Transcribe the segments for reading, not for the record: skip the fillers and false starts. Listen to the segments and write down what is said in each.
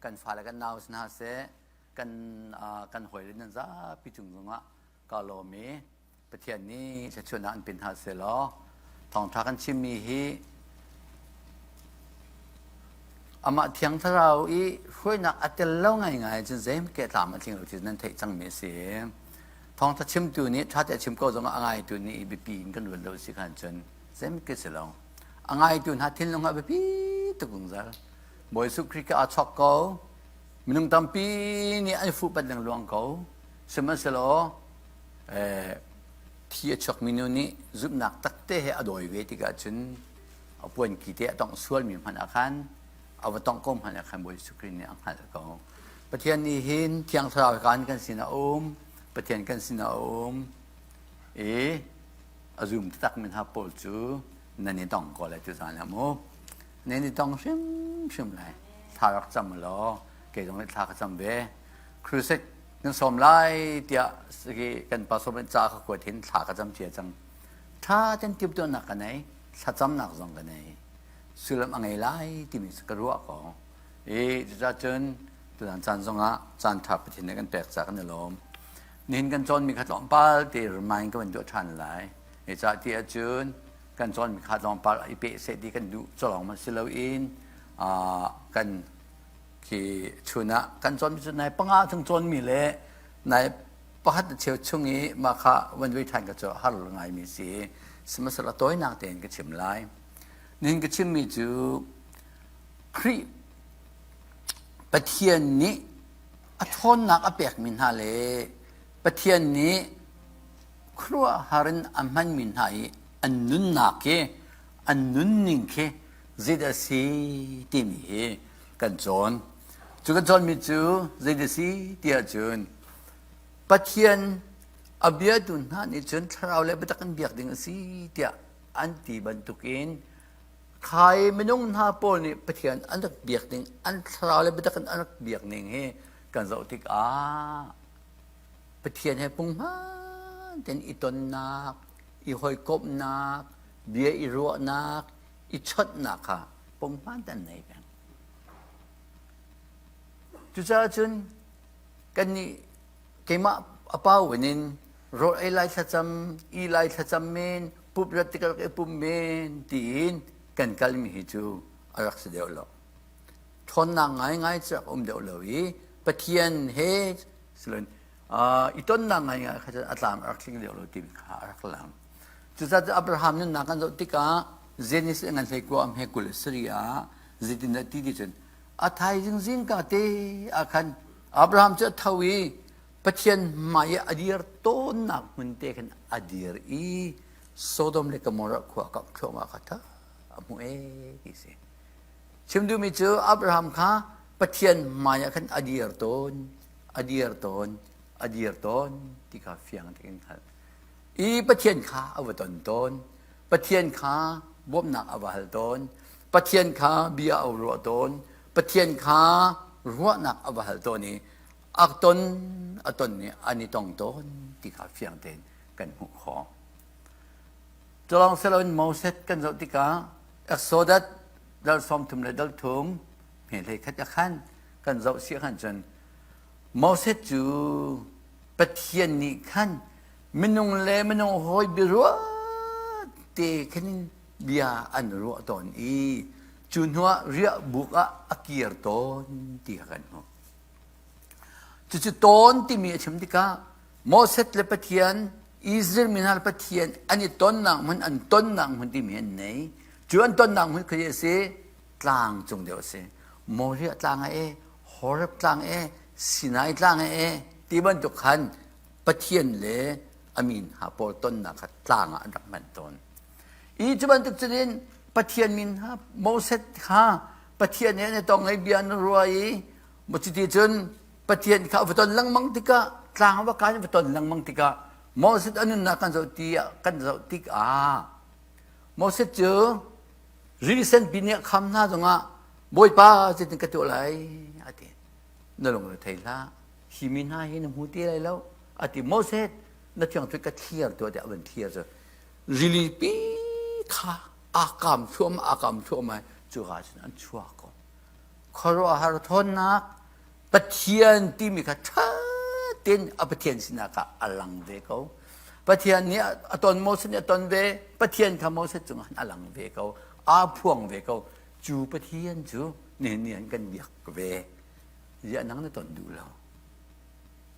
Kan fale kan nau si hna seh, kan kan hawile nan zapi cung zongah ka lawm i Pathian nih thluachuahnak an pin hna seh law thawngṭha kan chimmi hi amah Thiang Thlarau i hruainak a tel lo ngaingai cun zeimke tlam a tling lo ti nan theih cangmi a si. Thawngṭha chimtu nih ṭha te a chim ko zongah a ngaitu nih biapi in kan ruat lo si khan cun zeimke si lo. A ngaitu hna thinlung ah biapi tuk zungzal. Bawi Jesuh Khrih kha aa chawk ko. Minung tampi nih an fuhpanh lengluang ko. Sihmanhsehlaw thi a chuakmi nu nih zumhnak takte he a dawi ve tikah cun a puanki te a tongh sualmi hmanh ah khan a va tongh ko hmanh ah khan Bawi Jesuh Khrih nih a hngalh ko. Pathian nih hin Thiang Thlarau kan kan sinah a um, Pathian kan sinah a um i a zum taktakmi hna pawl cu nan i tong ko lai tuzaan ah mu. Nan i tong hrimhrim lai. Thla rak cam law kei zong nih thla ka cam ve. Crusade nan sawm lai tiah kan pastor nih ca ka kuat hin thla ka cam cia cang. Tha ten timhtuahnak ka nei, thlacamnak zong ka nei. Sullam a ngei lai timi ka ruah ko. I cucaah cun tutan caan zongah caan ṭha Pathian nih kan pek ca kan i lawm. Nihin kan cawnmi kha tlawmpal te remind ka van tuah ṭhan lai. Zeicah ti ahcun kan cawnmi kha tlawmpal i peh seh ti kan duh colong man si loin kan khi chun ah kan cawnmi cu nai panga chung cawnmi le nai pakhat cheu chung i mah kha van voi ṭhan ka cu har ngaimi si. Sihmanhsehlaw tawinak tein ka chim lai. Nihin ka chimmi cu Khrih Pathian nih a ṭhawnnak a pekmi hna le Pathian nih khuaruahhar in a hmanmi hna i an nunnak khi an nunning khi zeidah a si timi hi kan cawn. Cu kan cawnmi cu zeidah a si ti ahcun Pathian a biatu hna nih cun thlarau le biatak in biak ding a si tiah an ti bantukin Khai minung hna pawl nih Pathian an rak biak ning, an thlarau le biatak in an rak biak ning hi kan zoh tikah Pathian he punghman tein i tonnak, i hawikomhnak, bia i ruahnak, i chawnhnak kha punghman tein an nei peng. Cucaah cun kannih keimah a pau in rawl ei lai thlacam, i lai thlacam men, pup rat tik rak i pum men tiin kan kalmi hi cu a rak si deuh lo. Ṭhawnnak ngaingai cu rak um deuh lo i Pathian he siloin i tonnak ngaingai kha cun a tlam a rak tling deuh lo timi kha a rak lang. Cucaah cu Abraham nunnak kan zoh tikah Genesis ngan hlei kua am he 23 ah zeitindah ti ti cun a thaizing zingka te ah khan Abraham cu a tho i Pathian hmai i a dir tawnnak hmun te khan a dir i Sodom le Gomorrah khua kap thluahmah kha tha a hmu ee ti si. Chim duhmi cu Abraham kha Pathian hmai ah khan a dir tawn, a dir tawn, a dir tawn ti kha fiang tein hngalh. I Pathian kha a va ton tawn. Pathian kha bawmhnak a va hal tawn. Pathian kha bia a ruah tawn. Pathian kha ruahnak a va hal tawn i a ton a ton nih an i tong tawn ti kha fiang tein kan hmuh khawh. Culawng siloin Moses kan zoh tikah Exodus dal 30 le dal thum hme hlei khat a khan kan zoh si khan cun Moses cu Pathian nih khan minung le minung hawi biaruah te khan in bia an ruah tawn i cu hnuah riahbuk ah a kir tawn ti kha kan hmuh. Cucu tawn timi a chim tikah Moses le Pathian, Israel mi hna le Pathian an i tonnak hmun an tonnak hmun timi an nei. Cu an tonnak hmun khi a si tlang cung deuh a si. Moriah tlang ah e, Horeb tlang e, Sinai tlang e ti bantuk khan Pathian le a mi hna pawl tonnak kha tlang ah an rak hman tawn. I cu bantuk cunin Pathian min hna Moses kha Pathian he an i tong i bia an ruah i cuti cun Pathian kha va ton lengmang tikah tlang va kai va ton lengmang tikah Moses a nunnak kan zoh ti kan zoh tikah Moses cu rili senpi nih a kham hna zongah Bawipa zeitin ka tuah lai a ti na lung re thei hlah hi mi hna hi na hmu ti lai lo a ti Moses na thiang cu ka thliar tuah tiah a van thliar cu rili pi kha aa kam thluahmah aa kam thluahmah cu ka cun an chuak ko. Khuaruahhar thawnnak Pathian timi kha ṭha tein a Pathian sinak ah a lang ve ko. Pathian nih a ton Moses nih a ton ve, Pathian kha Moses cungah a lang ve ko, aa phuang ve ko. Cu Pathian cu nihin ni an kan biak ve. Ziah nang na ton duh lo?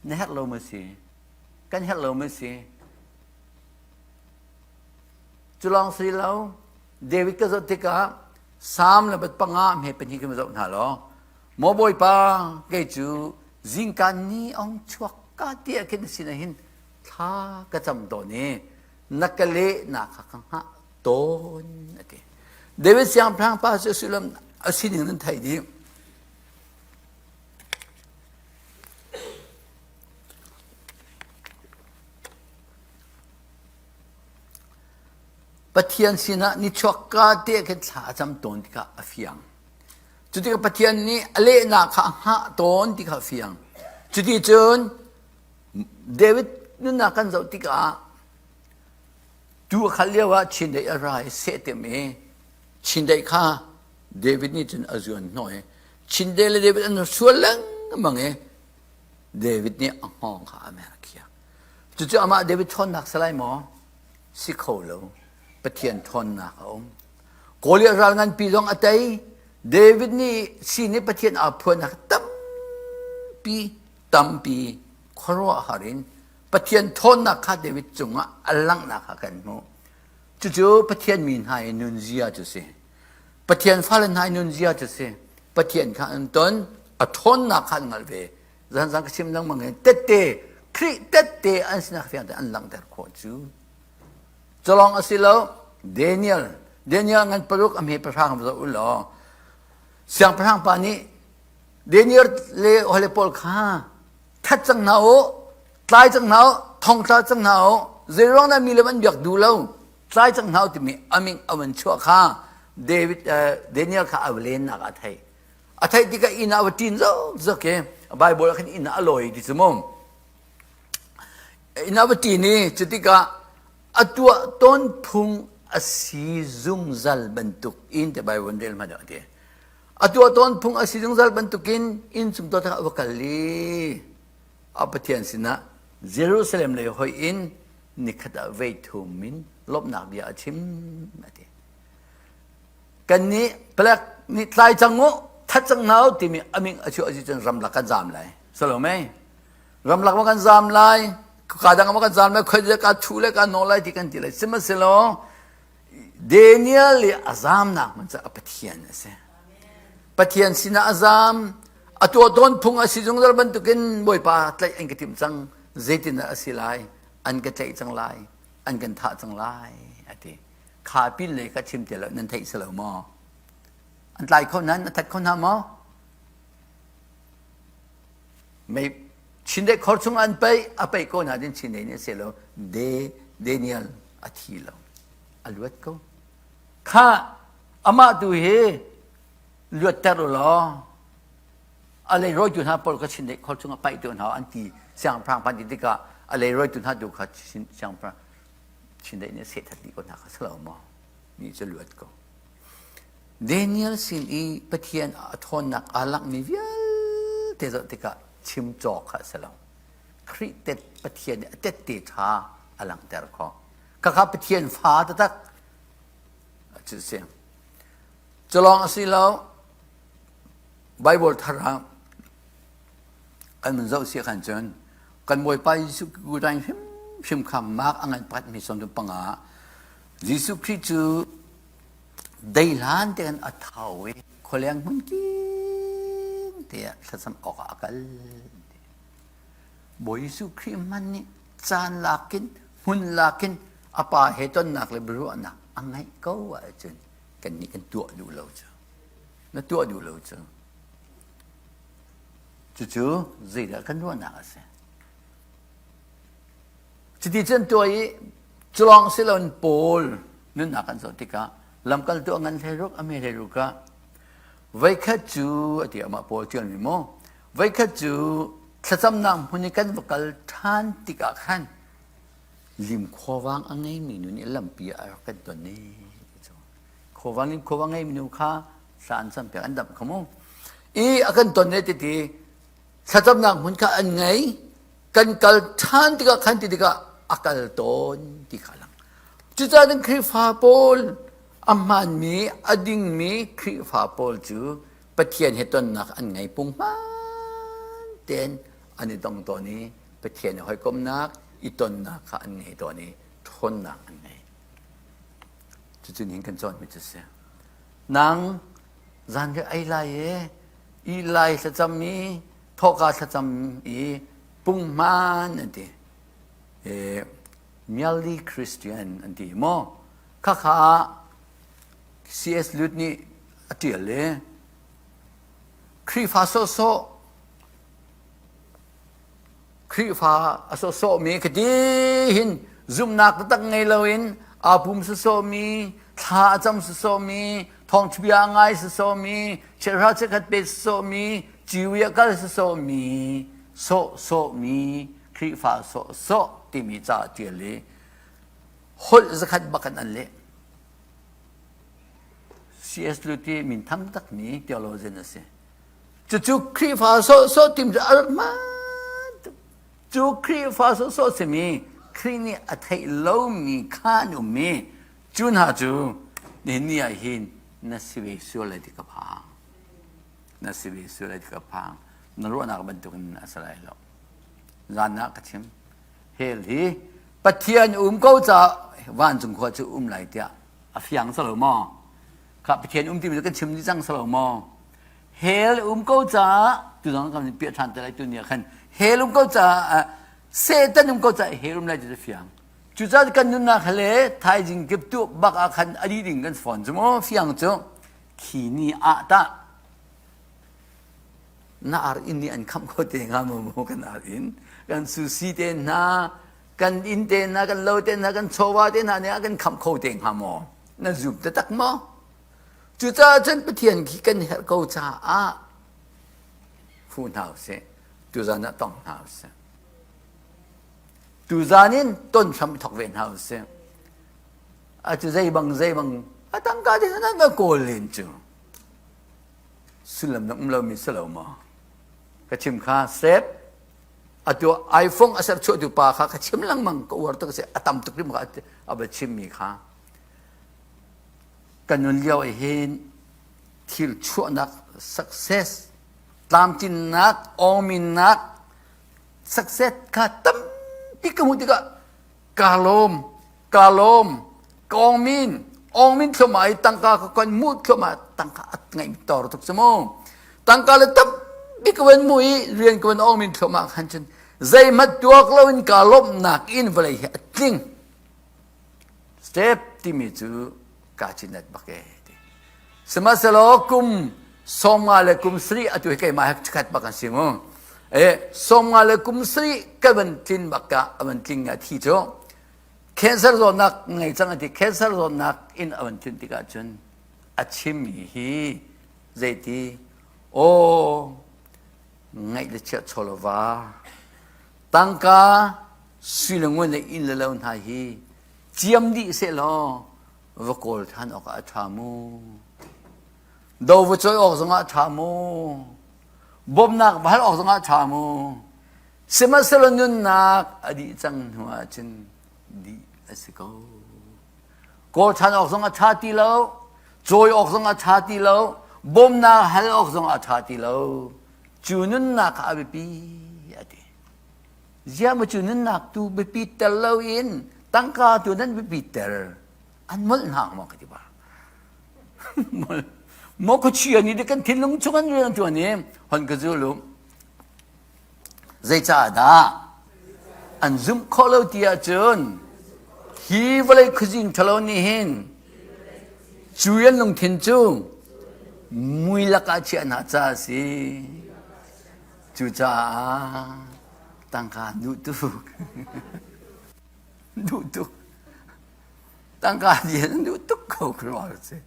Na herh lo ma si? Kan herh lo ma si? Cu lawng si lo, David ka zoh tikah Salm le bat panga hme pahnih kan zoh hna law Maw Bawipa, kei cu zingka ni ong chuak ka ti ah khin na sinah hin thla ka cam tawn i na ka lehnak kha ka hngah tawn a ti. David siangpahrang pa cu sullam a sining nan theih dih. Pathian sinah nichuak ka te khin thla a cam tawn tikah a fiang. Cutikah Pathian nih a lehnak kha a hngah tawn ti kha a fiang. Cuticun David nunnak kan zoh tikah tuu a khal lio ah chindeih a ra i sehtem i chindeih kha David nih cun a zuan hnawh i chindeih le David an sual lengmang i David nih a hngawng kha a mer khiak. Cucu amah David ṭhawnnak si lai maw? Si kho lo. Pathian ṭhawnnak a um. Goliath ral nganpi zong a tei. David nih sin i Pathian aa phuannak tampi tampi khuaruahhar in Pathian ṭhawnnak kha David cungah a langhnak kha kan hmuh. Cucu Pathian mi hna i nunzia cu si. Pathian fale hna i nunzia cu si. Pathian kha an ton, a ṭhawnnak kha an hngalh ve. Zanzan ka chim lengmang in tette, Khrih tette an sinak fiang te an langhter khawh cu. Culawng a si lo, Daniel, Daniel ngan paruk a hme pahrang va zoh u law, siangpahrang pa nih Daniel le hawile pawl kha that cang hna u, tlai cang hna u, thongtla cang hna u, zeiruang dah mi le an biak duh lo, tlai cang hna u timi aming a van chuah kha David, uh, Daniel kha a lennak a theih. A theih tikah inn ah a va ṭin zokzok i Bible ah khan inn ah a lawi ti cu mu. Inn ah va ṭin i cutikah a tuah tawn phung a si zungzal bantuk in te Bible an rel hmanh ah a ti. A tuah tawn phung a si zungzal bantukin inn chung to a va kal i a Pathian sinah Jerusalem lei hoih in nikhat ah vei thum in lawmhnak bia a chim a ti. Kannih palek nih tlai cang u, that cang hna u timi aming a chuah cun ramlak kan zaam lai. Salome. Ramlak ma kan zaam lai, ka dang ma kan zaam lai, khoi ka thu le ka nawl lai ti kan ti lai. Sihmanhsehlaw Daniel i a zaamnak hmun cu a Pathian a si. Pathian sinah a zaam, a tuah tawn phung a si zungzal bantukin Bawipa tlaih an ka timh cang, zeitindah a si lai, an ka tlaih cang lai, an kan thah cang lai, a ti. Kha pin lei ka chim ti lo, nan theih si lo maw? An tlai kho nan, a that kho hna maw? Mei Chindeih khor chung an paih, a paih ko nain Chindeih nih a si lo. De, Daniel a thi lo. A luat ko. Kha amah tu hi luatter u law a leirawitu hna pawl kha Chindeih khor chung a paihtu hna an ti siangpahrang phan ti tikah a leirawitu hna tu kha siangpahrang Chindeih nih a sehthat dih ko hna kha si lo maw? Nih cu luat ko. Daniel sin i Pathian a ṭhawnnak aa langhmi vialte zoh tikah chim cawk kha a si lo. Khrih tet Pathian nih a tette ṭha a langhter khawh. Khakha Pathian fa taktak cu si. Cu lawng a si lo, Bible thar ah kan mun zoh si khan cun kan Bawipa Jesuh Kudai hrimhrim kha mark a ngan pakhat mi 35 Jesuh Khrih cu Deihlan tein a tho i khualeng hmun king te ah thlacam awkah a kal. Bawi Jesuh Khrih hmanh nih caan lakin hmun lakin a pa he tonnak le biaruahnak a ngeih ko ahcun kannih kan tuah duh lo cu. Na tuah duh lo cu. Cucu zeidah kan ruahnak a si? Cuti cun tuah i culawng si loin Paul nunnak kan zoh tikah lamkaltu a ngan hleiruk a hme hleiruk ah voikhat cu a ti amah Paul ṭialmi maw voikhat cu thlacamnak hmun i kan va kal ṭhan tikah khan lim khuavang a ngeimi nu nih lampi ah a rak kan ton i khuavang in khuavang ngeimi nu kha thla an campiak an damh kha mu. I a kan ton ne titi thlacamnak hmun kha an ngei kan kal ṭhan tikah khan ti tikah a kal tawn ti kha lang. Cucaah cun Khrihfa pawl a hmaanmi a dingmi Khrihfa pawl cu Pathian he tonnak an ngei punghman tein an i dong tawn i Pathian he hawikomhnak i tonnak kha an ngei tawn i ṭhawnnak an ngei. Cucu nihin kan cawnmi cu si. Nang zanriah ei lai i i lai thlacam i thawhka thlacam i punghman an ti. E, Miali Christian an ti maw? Khakha C.S. Lewis nih a ṭial i Khrihfa sawhsawh Khrihfa a sawhsawhmi khati hin zumhnak taktak ngei loin aa pum sawsawhmi, thla a cam sawsawhmi, thawngṭhabia a ngai sawsawhmi, chiahra chiahkhat pe sawsawhmi, ciwi a kal sawsawhmi, sawhsawhmi Khrihfa sawhsawh timi ca a ṭial i holh zakhat bak in an leh. C.S. Lewis min thang takmi theologian a si. Cucu Khrihfa sawhsawh tim cu a rak hmaan tuk. Cu Khrihfa sawhsawh simi Khrih nih a theih lomi kha an um i cu hna cu nihin ni ah hin na si ve sual lai ti ka phang. Na si ve sual lai ti ka phang. Na ruahnak bantukin a si lai lo. Zan ah ka chim. Hell hi Pathian um ko caah vancung khua cu um lai tiah a fiang lo maw? Kha Pathian um timi cu kan chim dih cang si lo maw? Hell um ko caah tu zong kan piah ṭhan te lai tu ni ah khan hell um ko caah Satan um ko caah hell um lai ti cu fiang. Cucaah kan nunnak le thaizing kip tu bak ah khan a dih ding kan fawn cu maw fiang cu khi ni ah tah na ar inn nih an khamh kho te hnga maw maw kan ar inn kan susi te hna kan inn te hna kan lo te hna kan chawva te hna nih a kan khamh kho te hnga maw na zum taktak maw Cucaah cun Pathian khi kan herh ko caah fu hna usih. Tuzan ah tong hna usih. Tuzan in ton hram thok ve hna usih. A cu zei bang zei bang a tangka te nan va kawl len cu. Sullam na um lomi si lo maw? Ka chim kha sep atu iPhone a serchuahtu pa kha ka chim lengmang ka uar tuk si a tam tuk rim kha a va chimmi kha Kan nun lio ah hin thil chuahnak success tlamtlinnak awminnak success kha tampi ka hmuh tikah kaa lawm kaa lawm ka awngmin awngmin thluahmah i tangka ka kan hmuh thluahmah tangka a ngaih tor tuk cu mu tangka le tampi ka van hmuh i rian ka van awngmin thluahmah khan cun zeihmanh tuak loin kaa lawmhnak in vawlei hi a tling Step timi cu kaa cinat bak ee ti. Sihmanhsehlaw kum 50 le kum sarih atu hi keimah he khat bak an si mu. E 50 le kum sarih ka van tlin bak ka a van tling a thi cu cancer zawtnak ngei cang a ti cancer zawtnak in a van tlin tikah cun a chimmi hi zeiti aw ngaih le chiah chawlova tangka sui le ngun le inn le lo hna hi ciam dih sehlaw va kawl ṭhan awkah a ṭha mu. Do va cawi awk zongah a ṭha mu. Bawmhnak va hal awk zongah a ṭha mu. Sihmanhsehlaw nunnak a dih cang hnu ahcun dih a si ko. Kawl ṭhan awk zong a ṭha ti lo, cawi awk zong a ṭha ti lo, bawmhnak hal awk zong a ṭha ti lo. Cu nunnak kha a biapi a ti. Ziah maw cu nunnak tu biapi ter loin tangka tu nan biapi ter an molh hna maw ka ti ba. Maw khuachia nih kan thinlung chung an rian tuan i hon ka zul u. Zeicah dah an zumh khawh lo ti ahcun hi vawlei khuazing ṭhalo nih hin cu an lungthin cu mui lakah chiah hna ca a si. Cucaah tangka duh tuk. duh tuk. Tangka di an duh tuk ko krual si.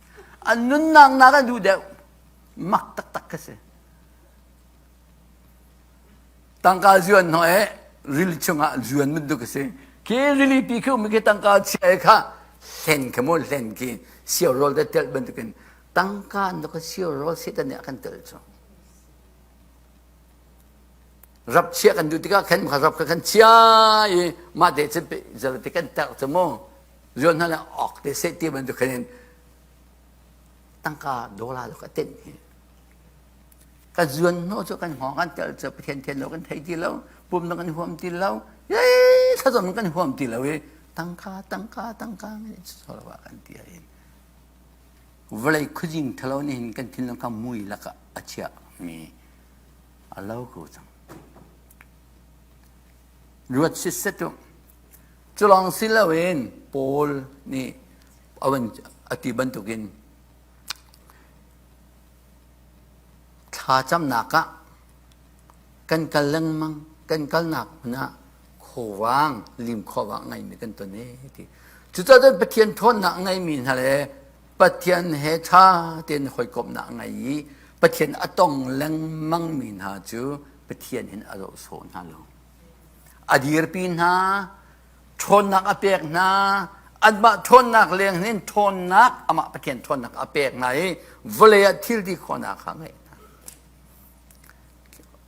An nunnak nak an duh deuh. Mak taktak ka si. Tangka zuan no e ril chungah zuan bantuk a si. Khi rili pi khi um khi tangka chia e kha hlen kha mu hlen khi sio rawl te telh bantukin tangka an ka sio rawl setan nih a kan telh cu. Rap chia kan duh tikah khan rap kha kan chia i mah te cun zel te kan terh cu mu. Zuan hna le ok te seh ti bantuk khan in tangka dollar lo ka tenh hi. Ka zuan hnawh cu kan hngawng kan tel cu Pathian thian lo kan thei ti lo, pum kan huam ti lo, thlacam kan huam ti lo i tangka tangka tangka kan ti in vawlei khuazing thalo nih hin kan thinlung kha mui lakah a chiah mi a lo ko cang. Ruat sitset u. Culawng si loin Paul nih a van a ti bantukin thlacamnak ah kan kal lengmang kan kalnak hmun ah khuavang lim khuavang ngeimi kan ton e ti cucaah cun Pathian ṭhawnnak ngeimi hna le Pathian he ṭha tein hawikomhnak ngei i Pathian a tong lengmangmi hna cu Pathian hin a zoh sawh hna lo a dirpi hna ṭhawnnak a pek hna anmah ṭhawnnak leng hin ṭhawnnak amah Pathian ṭhawnnak a pek hna i vawlei ah thil ti khawhnak kha ngeih hna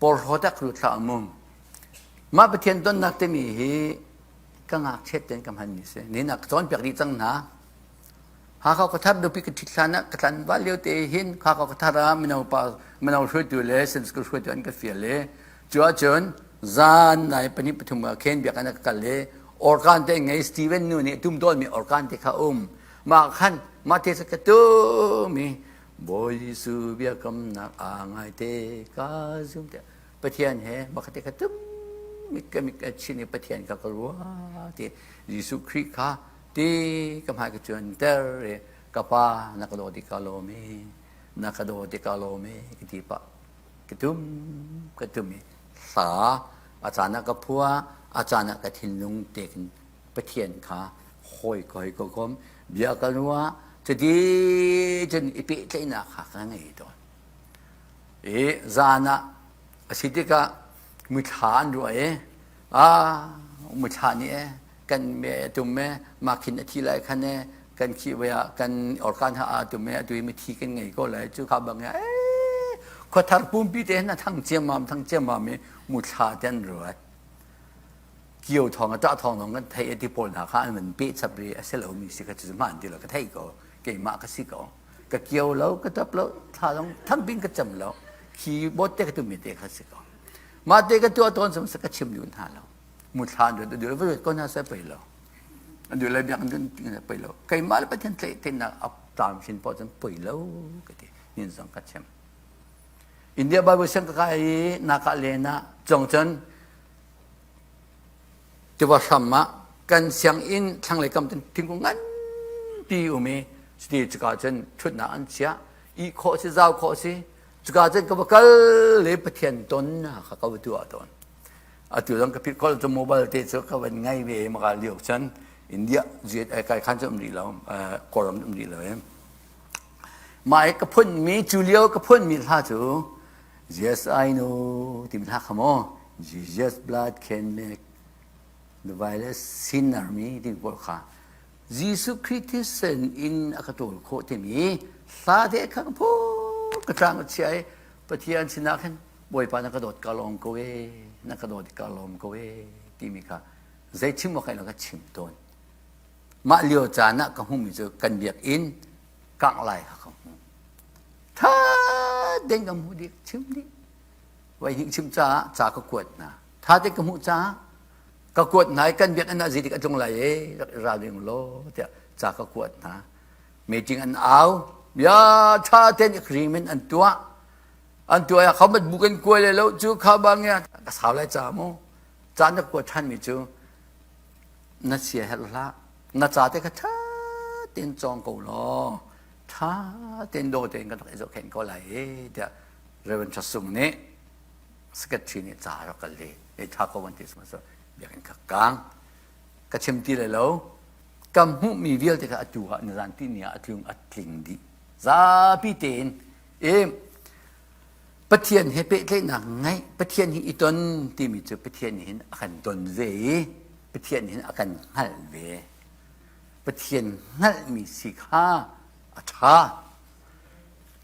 porhlawt ah lut hlah mu mah Pathian tonnak timi hi ka ngakchiat tein ka hmanmi si nihin ah ka cawnpiak dih cang hna Hakha khuathar nupi ka ṭhit hlan ah ka tlanval lio te hin Hakha khuathar ah mino pa mino hruaitu le Sunday school hruaitu an ka fial i cu ahcun zan nai pahnih pathum ah khen biakinn ah ka kal i orkan te ngei Steven nu nih tum tawnmi orkan te kha um mah khan mah te ka tum i Bawi Jesuh biakamnak aa ngai te ka zum te Pathian he makhat te ka tum mi ka mi ka chin i Pathian kha ka ruah ti Jesuh Khrih kha ti ka hmai ka cuanter i ka pa na ka daw ti ka lawm i na ka daw ti ka lawm i ka ti pah ka tum ka tum i hla a caan ah ka phua a caan ah ka thinlung te khin Pathian kha hawi ka hoi ka kom bia ka ruah cuti cun i pehtlaihnak kha ka ngei tawn i zan ah a si tikah mithla an ruah i ah mithla nih e kan me tum e ma khin a thi lai khan e kan khi ve ah kan orkan ha a tum e atu mi thi kan ngei ko lai cu kha bang e khuathar pumpi te na thang ciammam thang ciammam i muthla te an ruat kio thong a ṭah thong zong kan thei ti pawl hna kha an van pe chap ri a si lo mi si kha cu hmaan ti lo ka thei ko keimah ka si ko ka kio lo ka tap lo thla zong thangpin ka cam lo khi bot te ka tum mi te kha si ko mah te ka tuah tawn som sa ka chim dun hna lo muthla an ruat duh lo ko hna sai pei lo an duh le biak an dun pei lo keimah le Pathian tlaih tenak a tlam sin paoh cun poi lo ka ti nin zong ka chim India Bible siang ka kai i naka len ah cong cun tiva hram ah kan sianginn thlanglei kam thingkung nganpi um i cuti cuka cun ṭhutnak an chiah i khawh si zau khawh si cuka cun ka va kal le Pathian tonnak kha ka va tuah tawn atu zong ka phit khawh cu mobile te cu ka van ngai ve maka lio cun India kai khan cu um rih lo Kawlram um rih lo em mah i ka phunmi cu lio ka phunmi hla cu Yes I know timi hla kha maw Jesus blood can make the vilest sinner mi timi pawl kha Jesuh Khrih thisen in a ka tawl khawh timi hla te kha ka phu ka tlang a chia i Pathian sinah khin Bawipa na ka dawt ka lawm ko e na ka dawt ka lawm ko e timi kha zei chim awk lo ka chim tawn mah lio caan ah ka hmuhmi cu kan biakinn kangh lai kha ka hmuh tha deng ka hmuh dih chim dih voi hnih chim caah ca ka kuat hna tha te ka hmuh caah ka kuat hna i kan biakinn ah zeitik a tlung lai e rak i ralring law tiah ca ka kuat hna meeting an au bia tha ten agreement an tuah an tuah ya khamat bu kan kuai le lo cu kha bang ya ka sau lai ca mu ca na kuat than mi cu na sia herh hlah na ca te kha tha ten cawng ko law tha ten do ten kan rak i zohkhenh ko lai e tiah Reverend Chasung nih secretary nih ca rak kal le e tha ko van ti so biakinn kha kang ka chim ti le lo ka hmuhmi vialte kha atu ah nizan ti ni ah a tlung a tling dih zapi tein i Pathian he pehtlaihnak ngeih Pathian hi i ton timi cu Pathian hin a kan ton ve i Pathian hin a kan hngalh ve Pathian hngalhmi si kha a ṭha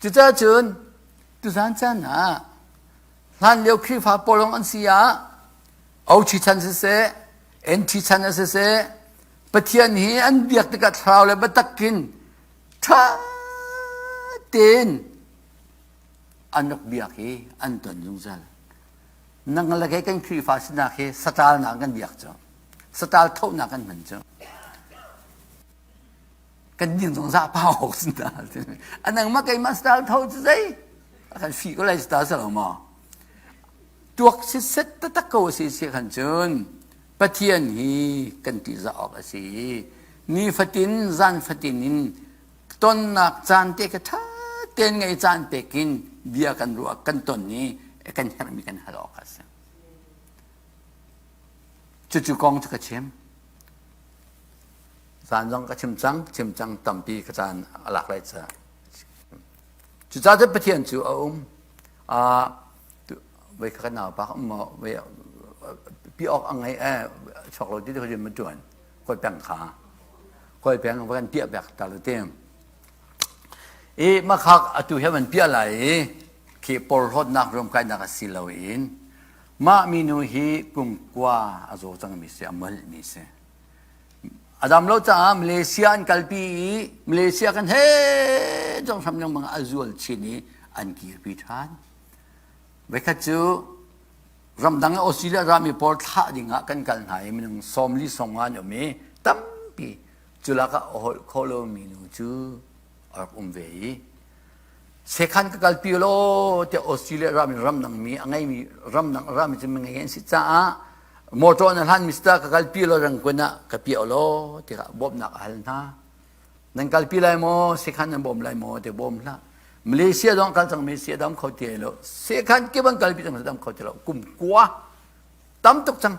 cucaah cun tuzan caan ah. Hlanlio Khrihfa pawl lawng an si ah OT chan siseh, NT chan siseh, Pathian hi an biak tikah thlarau le biatak in ṭha tein an rak biak i an ton zungzal. Nang le kei kan Khrihfa sinak hi saṭalnak kan biak cu. Saṭal thohnak kan hman cu. Kan ding zong zah pa awk si na. A nangmah keimah saṭal tho cu zei? A kan fih ko lai saṭal si lo maw? Tuak sitset taktak ko a si si khan cun Pathian hi kan ṭihzah awk a si i nifatin zan fatin in tonnak caan te kha ṭha tein ngei caan pek in bia kan ruah kan ton i kan herhmi kan hal awk a si. Cucu kong cu ka chim. Zan zong ka chim cang, chim cang tampi ka caan a lak lai caah. Cucaah cun Pathian cu a um. Uh, voi kha kan naupa um maw voi pi awk a ngei eh chuak lo ti ti rian ma ṭuan kawi peng kha kawi peng va kan piah bek ta lo ti i makhak atu he van piah lai i khi porhlawtnak ruamkainak a si lo in mah minu hi kum kua a zaw cang mi si a molh mi si A dam lo caah Malaysia an kalpi i Malaysia kan he zong hram lengmang a zual chin i an kirpi ṭhan. Voikhat cu ramdang ah Australia rami pawl thlah ding ah kan kal hna i minung 40 sawmnga an um i tampi cu lakah a holh kho lomi nu cu a rak um ve i sekhan ka kalpi law tiah Australia rami ramdang mi a ngeimi ramdang rami cu mi ngei an si caah motor na hlan mister ka kalpi law rangkun ah ka piah law tiah bawmhnak a hal hna nan kalpi lai maw sekhan nan bawm lai maw ti bawm hlah Malaysia dong kal cang Malaysia dam kho ti lo sekhan ke ban kalpi cang dam kho ti lo kum kua tam tuk cang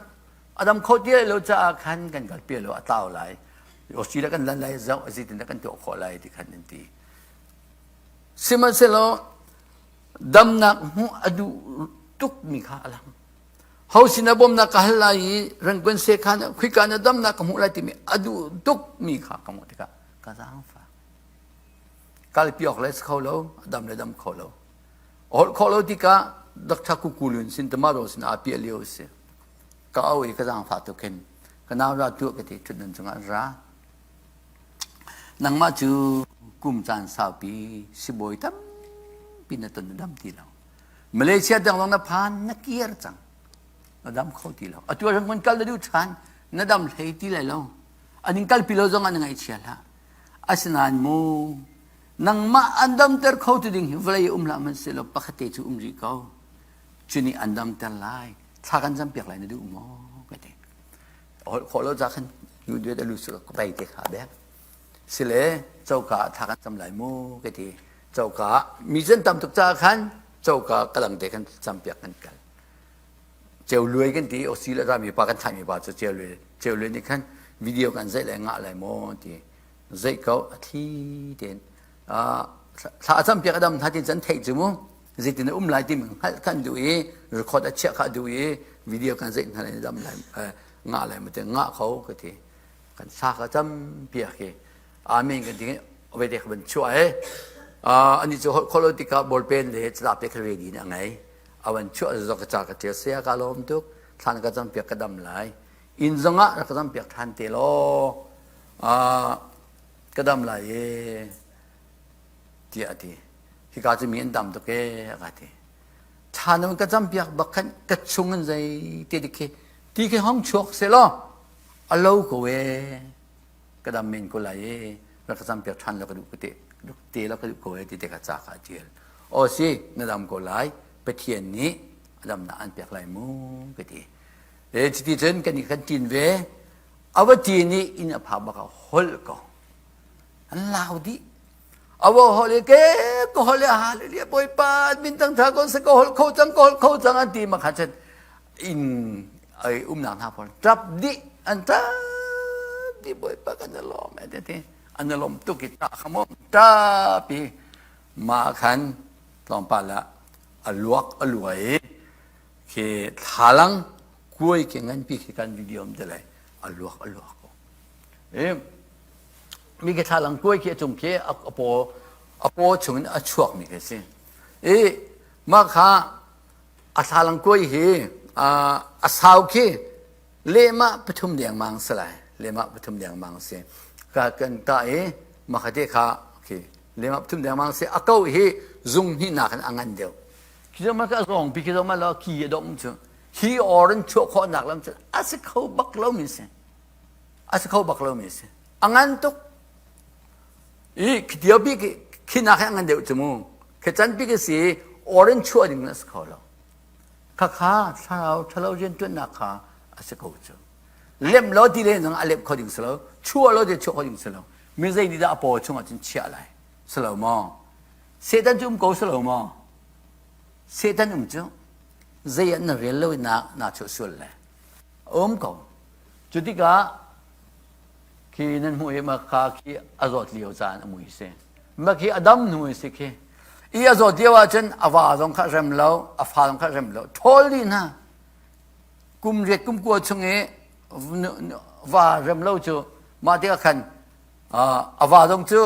adam kho ti lo caah khan kan kalpi lo a tlau lai Australia kan lan lai zau azitin kan tuah khawh lai ti khan an ti Sihmanhsehlaw damnak hmuh a duh tukmi kha a lang. Ho sinah bawmnak ka hal lai i Rangoon sekhan ah khuika na damnak ka hmuh lai timi a duh tukmi kha ka hmuh tikah ka zaangfak. Kalpi awk le si kho lo, a dam le dam kho lo. A holh khawh lo tikah Dr. Kukulun sin tomato sin aa piah lio a si. Ka au i ka zaangfah tuk hin ka nau ra tuah ka ti ṭhutdan cungah ra. Nangmah cu kum caan saupi sibawi tampi na ton na dam ti lo. Malaysia dang zong na phan na kir cang. Na dam kho ti lo. Atu ah kun kal na duh ṭhan na dam hlei ti lai lo. An in kalpi lo zong an ngaihchia hlah. Asinain mu nangmah an damter kho tu ding hi vawlei um hlah hmanhsehlaw pakhat te cu um rih ko. Cu nih an damter lai. Thla kan campiak lai na duh maw? Ka ti. Holh khawh lo ca khan nu duet a lu su ka pai te kha bek sile coka ah thla kan cam lai mu ka ti coka mi cun tam tuk ca khan coka kalang te khan campiak kan kal ceu luai kan ti osi le rami pa kan thlai mi pa cu ceu luai ceu luai nih khan video kan zeih lai ngah lai maw ti zeih ko a thli ten thla a campiak a dam hna tin can theih cu mu zeitin a um lai timi hngalh kan duh i record a chiah kha duh i video kan zeih hna lai dam lai ngah lai mate ngah kho ka ti kan sa ka cam piak hi amen kan ti ove te ban chuah he ani chu kholo tika ball pen le chalap te kha ready na ngai awan chuah zo ka cha ka tia sia ka lom tuk thlan ka cam piak ka dam lai in zongah ka cam piak than te lo ka dam lai e tiah a ti. Hika cu mi an tam tuk ee a ka ti. Thla na ka campiak bak khan ka chung in zei te dik khi ti khi hong chuak se law a lo ko ee ka dam men ko lai ee rak ka campiak ṭhan lo ka duh te te lo ka duh ko ee ti te ka ca kha a ṭial. Aw si na dam ko lai Pathian nih a damnak an pek lai mu ka ti. E cuti cun kan kan ṭin ve a va ṭin i inn a phak bak ah holh ko an lau dih awo hol i ke ka hol i hallelujah bawipa min tang tha ko se ka hol kho cang ka hol kho cang an ti ma kha chan in ai umnak hna pawl tap dih an tap dih bawipa kan lawm e ti an lawm tuk i ta kha mo tap i ma khan tlawmpal ah a luak a luai khi thlalang kuai ke nganpi khi kan video am te lai a luak a luak ko e mi ke thlalang kuai khi a cung khi a paw a paw chungin a chuakmi khi a si i mah kha A thlalang kuai hi a sau khi lehmah pathum dengmang si lai. Lehmah pathum dengmang si. Ka kan ta i makhate kha khi lehmah pathum dengmang si. A ko hi zung hnih nak in a ngan deuh. Khi zong ma ka zong pi khi zong ma lo ki a dong cu. Hi or in chuah khawhnak lam cu a si kho bak lo mi si. A si kho bak lo mi si. A ngan tuk. I khitio bik khinak hi a ngan deuh cu mu. Khi can bik a si or in chuah ding a si kho lo. Khakha thlarau ṭhalo rianṭuannak kha a si ko cu. Lem lo ti le zong a lem kho ding si lo. Chuah lo ti chuah kho ding si lo. Mi zei nih dah a paw chungah cun chiah lai? Si lo maw? Satan cu um ko si lo maw? Satan um cu zei ah na rel lo i na na chuah sual le um ko. Cu tikah khi nan hmuh i maka khi a zawt lio caan a mui si. Ma khi a dam hnu si khi. I a zawt lio ahcun a va zong kha rem lo, a fa zong kha rem lo. Ṭhawl dih hna. Kum riat kum kua chung i va rem lo cu mah tikah khan a va zong cu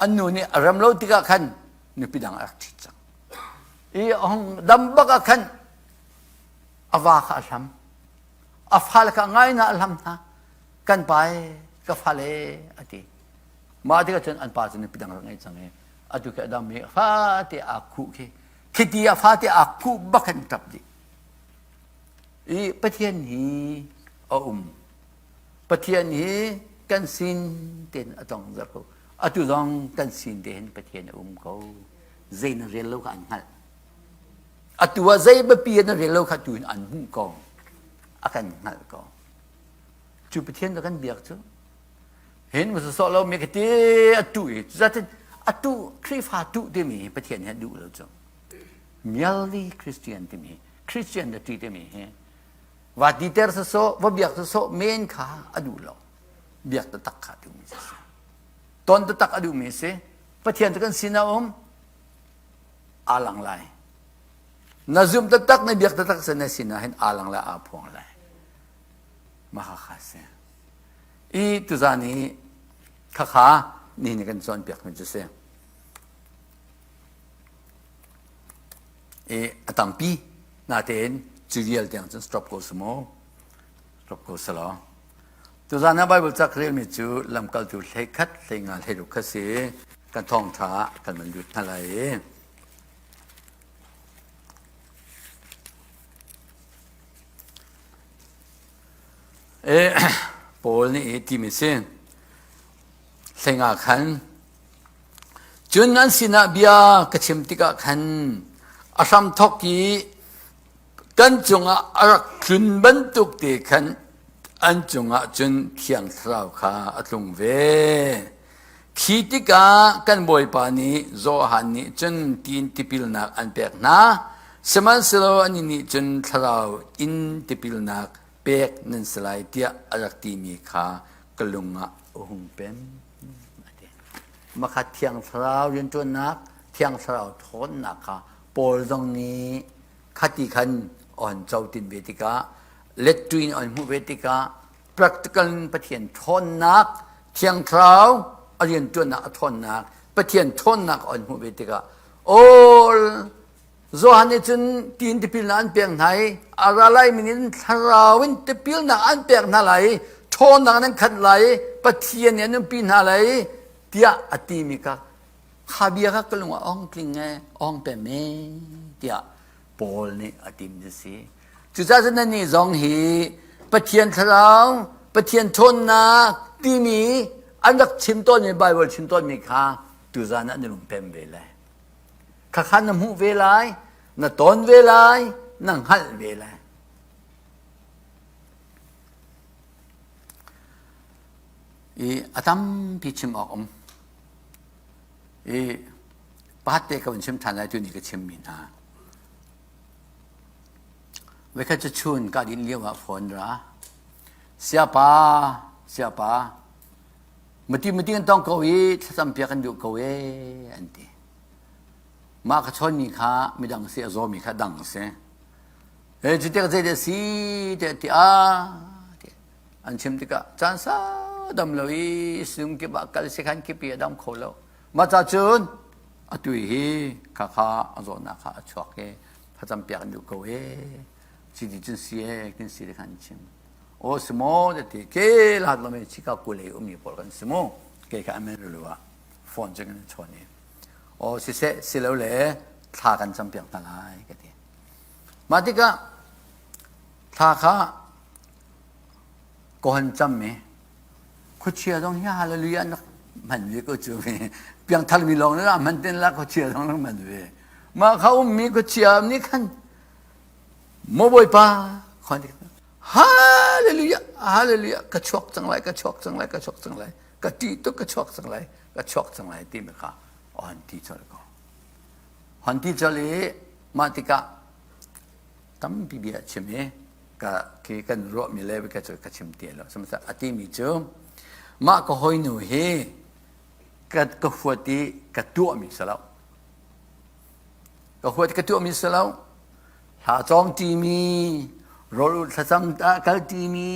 an nu nih a rem lo tikah khan nupi dang a rak ṭhit cang. I a hung dam bak ah khan a va kha a hlam. A fale kha ngai na a hlam hna. Kan pa e, ka fale a ti. Mah tikah cun an pa cu nupi dang rak ngei cang i atu khi a dam i fate aa khuh khi khiti a fate aa khuh bak in ṭap dih. I Pathian hi a um. Pathian hi kan sin tein a tong zar ko. Atu zong kan sin te hin Pathian a um ko. Zei na rel lo kha an hngalh. Atu ah zei biapi na rel lo kha tu in an hmuh ko. A kan hngalh ko. Cu Pathian cu kan biak cu. Hin ma sawh lo mi ka ti a tu i zatin a tu Khrihfa tu timi hi Pathian hi a duh lo cu. Merely Christian timi Christian na ti timi hi va titer sawsawh va biak sawsawh men kha a duh lo. Biak taktak kha a duhmi si. Ton taktak a duhmi si. Pathian cu kan sin a um aa lang lai. Na zum taktak na biak taktak sa na sin ah hin aa lang lai aa phuang lai. Mah kha si. I tuzan i khakha ni ni kan cawnpiak mi cu si. I a tampi natein cu vial tiang cun stop ko su mu. Stop ko selaw. Tuzan ah Bible ca ka relmi cu lamkaltu 11 hleinga hleiruk kha si kan thawngṭha kan van lut hna lai i E, Paul nih hi timi si hleinga khan cun an sinah bia ka chim tikah khan a hramthawk i kan cungah a rak tlun bantuk te khan an cungah cun Thiang Thlarau kha a tlung ve. Khi tikah kan Bawipa nih Johan nih cun tiin tipilnak an pek hna, sihmanhsehlaw anih nih cun Thlarau in tipilnak pek nan si lai tiah a rak timi kha ka lung ah a hung pem. Makhat Thiang Thlarau rianṭuannak, Thiang Thlarau ṭhawnnak kha Paul zong nih khati khan on co tin ve tikah lettu in on hmuh ve tikah practical in Pathian ṭhawnnak Thiang Thlarau a rianṭuannak a ṭhawnnak Pathian ṭhawnnak on hmuh ve tikah all Johan nih cun tiin tipilnak an pek hna i a ra lai min in thlarau in tipilnak an pek hna lai i ṭhawnnak nan khat lai i Pathian nih an umpi hna lai tiah a timi kha kha bia kha ka lung ah ong tling e ong pem e tiah Paul nih a tim cu si. Cucaah cun nannih zong hi Pathian thlarau, Pathian ṭhawnnak timi an rak chim tawnmi Baibal chim tawnmi kha tuzan ah na lung pem ve lai. Khakha na hmuh ve lai, na ton ve lai, na hngalh ve lai. I a tampi chim awk um. I pakhat te ka vun chim ṭhan lai tu ni ka chimmi hna. Voikhat cu chun ka din lio ah phone ra. Siapa, siapa, mati mati kan tong ko i thlacam piak kan duh ko e an ti. Mah ka chawnmi kha midang si a zawmi kha dang si. E cu tik zei dah si tiah ti ah an chim tikah caan sau dam lo i sung kip ah kal sikhan kip i a dam kho lo. Mah ca cun atu hi khakha a zawtnak kha a chuak i Thlacam piak an duh ko ee. Citi cun si ee kin si le khan chim. Aw si maw ti ke lat lo me Chicago lei ummi pawl kan si mu. Ke kha Amarillo ah phone cu kan chawn i. Aw siseh silo le thla kan cam piak hna lai ka ti. Mah tikah thla kha kohan cam mi khuachia zong hi hallelujah nak hman ve ko cu piangthar mi lawng na hman ten la khuachia zong nak hman ve mah kha ummi khuachia nih khan maw bawipa khon hallelujah hallelujah ka chuak cang lai ka chuak cang lai ka chuak cang lai ka ti tuk ka chuak cang lai ka chuak cang lai ti mi kha on ti chol ko hon ti chol i mah tikah tampi bia chim i ka khi kan ruahmi le ka cu ka chim ti lo sihmanhsehlaw a timi cu mah ka hawinu hi ka ka huat i ka tuahmi si lo ka huat ka tuahmi si lo hla cawng timi rawl thlacam kal timi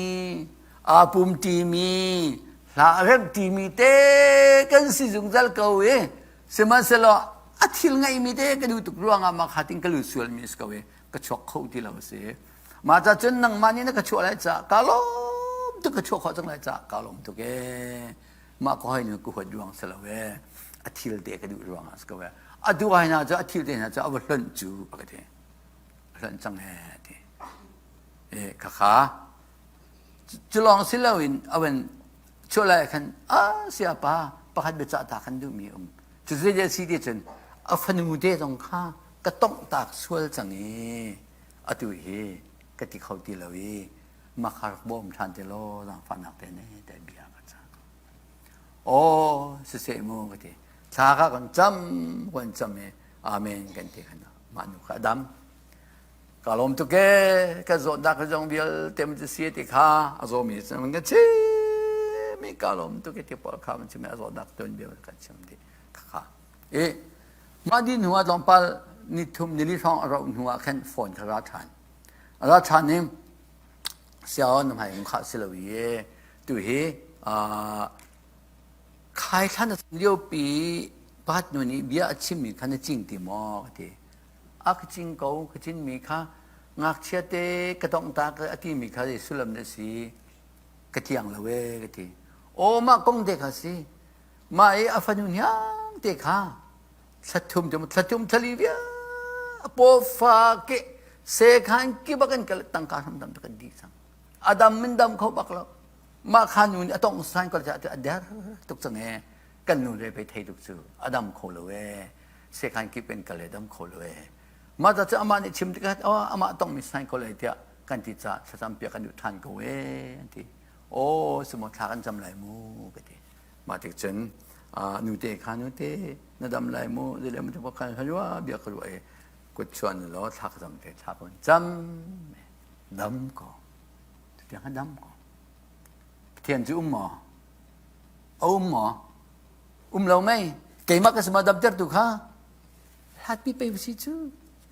aa pum timi hla remh timi te kan si zungzal ko i sihmanhsehlaw a thil ngeihmi te ka duh tuk ruangah mah kha tin ka lut sualmi si ko i ka chuak kho ti lo a si. Mah ca cun nangmah nih na ka chuah lai caah ka lawm tuk ka chuah khawh cang lai caah ka lawm tuk ee. Mah ka hoi nu ka huat ruang si lo ee. A thil te ka duh ruang ah si ko ee. A duh ai hna cu a thil te hna cu a va hlonh cu a ka ti. A hlonh cang ee ti. E khakha cu lawng si loin a van chuah lai khan a siapa pakhat biacah ta khan duhmi um. Cu zei si ti cun a fanu te zong kha ka tonghtak sual cang i atu hi ka ti kho ti lo i makha rak bawm ṭhan te law zaangfahnak te ne te bia ka cah. Aw siseh mu ka ti. Thla kha kan cam kan cam i amen kan ti khan mah nu kha a dam. Ka lawm tuk e ka zawtnak ka zong vialte mun si ti kha a zawmi cun ka chim i ka lawm tuk e ti pawl kha mun chim i a zawtnak tuan bia kan chim dih kha i Mah dih hnu ah tlawmpal nithum nili hrawng a rauh hnu ah khan phone kha ra ṭhan. A ra ṭhan i siao na hmai khah si lo i tu hi khai thlan a lio pi pat nu nih bia a chimmi kha na cing ti maw ka ti. A ka cing ko ka cinmi kha ngakchia te ka tongh ta a timi kha sullam na si ka tliang lo e ka ti. Aw mah kong te kha si. Mah i a fanu hniang te kha thlathum te thlathum thlali vial pawfa ke sekhan ki bak in tangka hram dam kan di cang adam min dam kho bak lo mah kha nu nih a tong san ko a der tuk cang e kan nu le pe thei tuk cu adam kho lo e sekhan ki pen kal le dam kho lo e mah ta cu amah nih chim tikah oh amah tong mi san ko lai tiah kan ti ca thlacam piak kan duh than ko e an ti oh sumo thla kan cam lai mu ka ti Mah tik cun nute kha nute na dam lai mu zile mu te khan halua bia ka ruah i kut chuan law thla ka cam te thla ka cam dam ko tiang kha dam ko Pathian cu um maw a um maw um lo mei keimah ka sima damter tu kha hlatpi pe si cu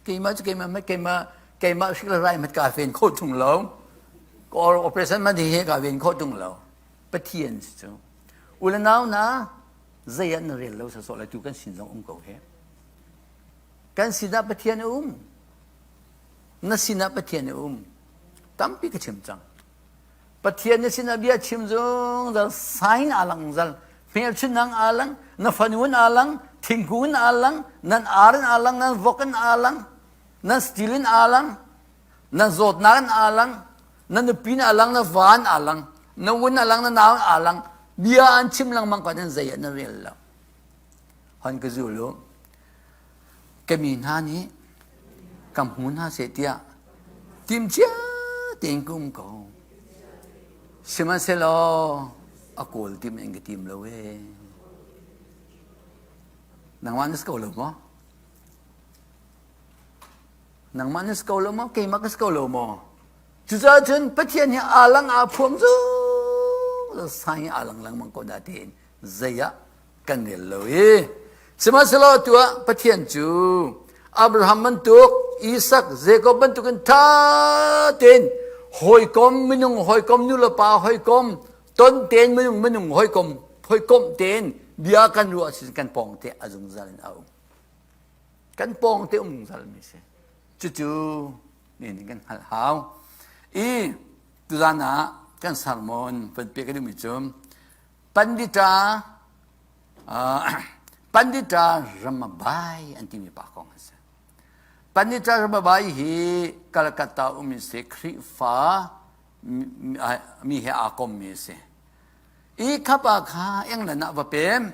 keimah cu keimah keimah keimah hrik le rai mat ka ven kho tung lo operation man hi ka ven kho tung lo Pathian si cu. U le nau na zei ah na rel lo sawsawh le tu kan sin zong um ko he. Kan sinah Pathian a um. Na sinah Pathian a um. Tampi ka chim cang. Pathian na sinah bia chim zungzal sign aa lang zal hmelchunhang aa lang na fanu in aa lang thingkung in aa lang nan ar in aa lang nan vok in aa lang nan steel in aa lang nan zawtnak in aa lang na nupi na alang na va an alang na un alang na nau alang bia an chim lengmang ko nan zei ah na rel lo hon ka zul u ka mi hna nih ka hmu hna seh tiah tim cia tein ka um ko sihmanhsehlaw a kawl tim in ka tim lo e nangmah na si ko lo maw Nangmah na si ko lo maw? Keimah ka si ko lo maw? Cucaah cun Pathian hi aa lang aa phuang zungzal sai aa lang lengmang ko dah tiin zei ah kan rel lo i sihmanhsehlaw atu ah Pathian cu Abraham bantuk Isak Jacob bantuk in ṭha tein hawikom minung hawikom nulepa hawikom ton tein minung minung hawikom hawikom tein bia kan ruah ahcun kan pawng te a zungzal in a um. Kan pawng te um zungzal mi si. Cucu nih kan hngalh hau. I tuzan ah kan sermon van pek ka duhmi cu Pandita Pandita Ramabai an timi pa kong a si. Pandita Ramabai hi Calcutta um in si Khrihfa mi he aa kommi a si. I khapa kha England ah va pem.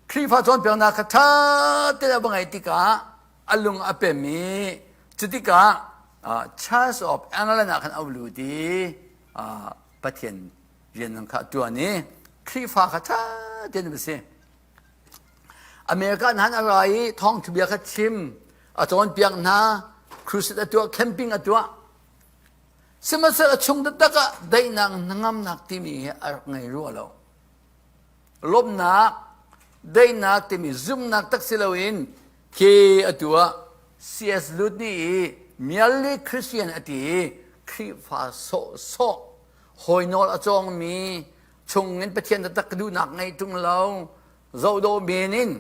Khrihfa cawnpiaknak kha ṭha tein a va ngaih tikah a lung a pem i cutikah Church of England ah khan a lut i Pathian rian kha a ṭuan i Khrihfa kha ṭha tein a si. America hna a ra i thawngṭha kha chim a cawnpiak hna crusade a tuah camping a tuah sihmanhsehlaw a chung taktak ah daihnak hnangamnak timi hi a rak ngei rua lo lawmhnak daihnak timi zumhnak tak si loin khi atu ah CS Lut nih i merely Christian a ti i Khrihfa sawhsawh hawi nawl a cawngmi chungin Pathian taktak ka duhnak ngei ṭung lo zohdawh men in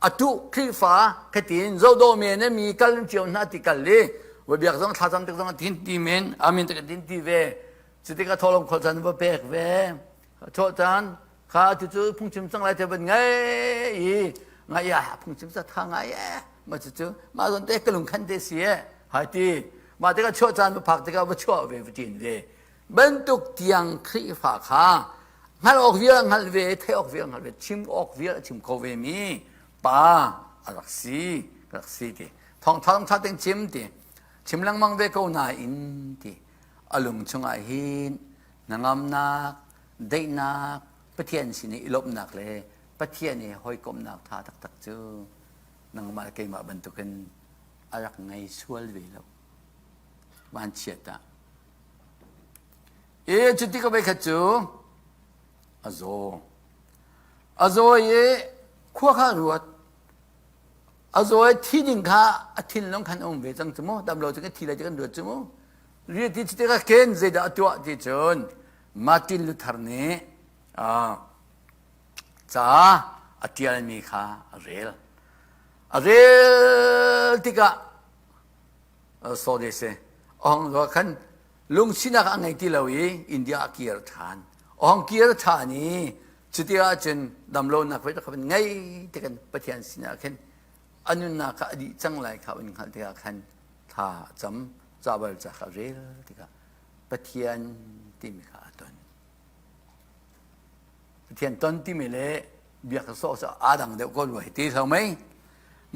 atu Khrihfa khatin zohdawh men in mi kal cio hna ti kal i va biak zong thlacam tik zong tin ti men amin tik tin ti ve cutikah thawlawm khol caan va pek ve thawh caan kha tu cu phungchim cang lai te van ngei i ngai ya phungchim sa tha ngai e ma cu cu ma zon te ka lung khan te si e hai ti ma te ka chuah caan va phak tikah va chuah ve va tin ve bantuk tiang Khrihfa kha hngalh awk vial hngalh ve theih awk vial hngalh ve chim awk vial a chim kho ve mi pa a rak si rak si ti thawng tha tha ten chim ti chim lengmang ve ko nain ti a lung chungah hin hnangamnak daihnak Pathian sin i lawmhnak le Pathian i hawikomhnak tha taktak cu nangmah le keimah bantukin a rak ngei sual ve lo. Vanchiat ah. E cuti ka voikhat cu a zaw. A zaw i khua kha ruat. A zaw i thi ding kha a thinlung khan a um ve cang cu mu. Dam lo cu kan thi lai ti kan ruat cu mu. Riati cu tikah ken zeidah a tuah ti cun Martin Luther nih ca a ṭialmi kha a rel. A rel tikah sorry si ahong khan lungsinak a ngei ti lo i India a kir ṭhan. Ahong kir ṭhan i cuti ahcun damlonak voi kha ngei tikan Pathian sinah khin a nunnak kha a dih cang lai kha un hngalh tikah khan thla a cam cabal ca kha rel tikah Pathian timi kha a ton. Pathian ton timi le biak sawh sawh aa dang deuh ko rua ti lo mei.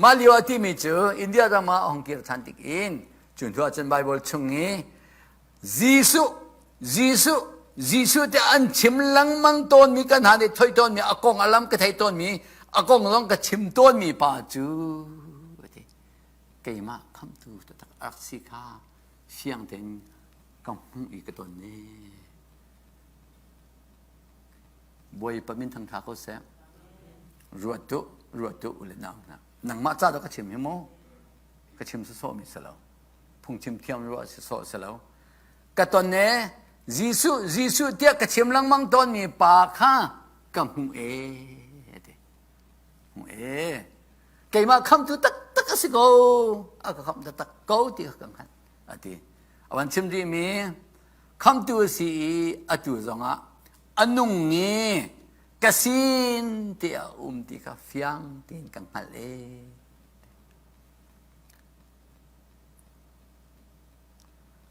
Mah lio a timi cu India ram ah hong kir than tik in cu hnu ahcun Bible chung i Jesuh Jesuh Jesuh te an chim lengmang tawnmi kan hna nih thoi tawnmi a kong a lam ka thei tawnmi a kong zong ka chim tawnmi pa cu keimah khamhtu taktak rak si kha fiang tein ka hmuh i ka ton ne. Bawipa min thangtha ko seh. Ruat tu, ruat tu ule nau hna. Nangmah ca dah ka chim hi mu? Ka chim sawsawh mi si lo. Phungchim thiam ruah si sawh si lo. Ka ton ne Jesuh, Jesuh tiah ka chim lengmang tawnmi pa kha ka hmuh e. Ti. Hmuh e. Keimah khamtu taktak a si ko. A ka khamh taktak ko ti kha ka hngalh. A ti. A van chim rihmi khamtu a si i atu zongah a nung i ka sin ti a um ti kha fiang tein ka hngalh e.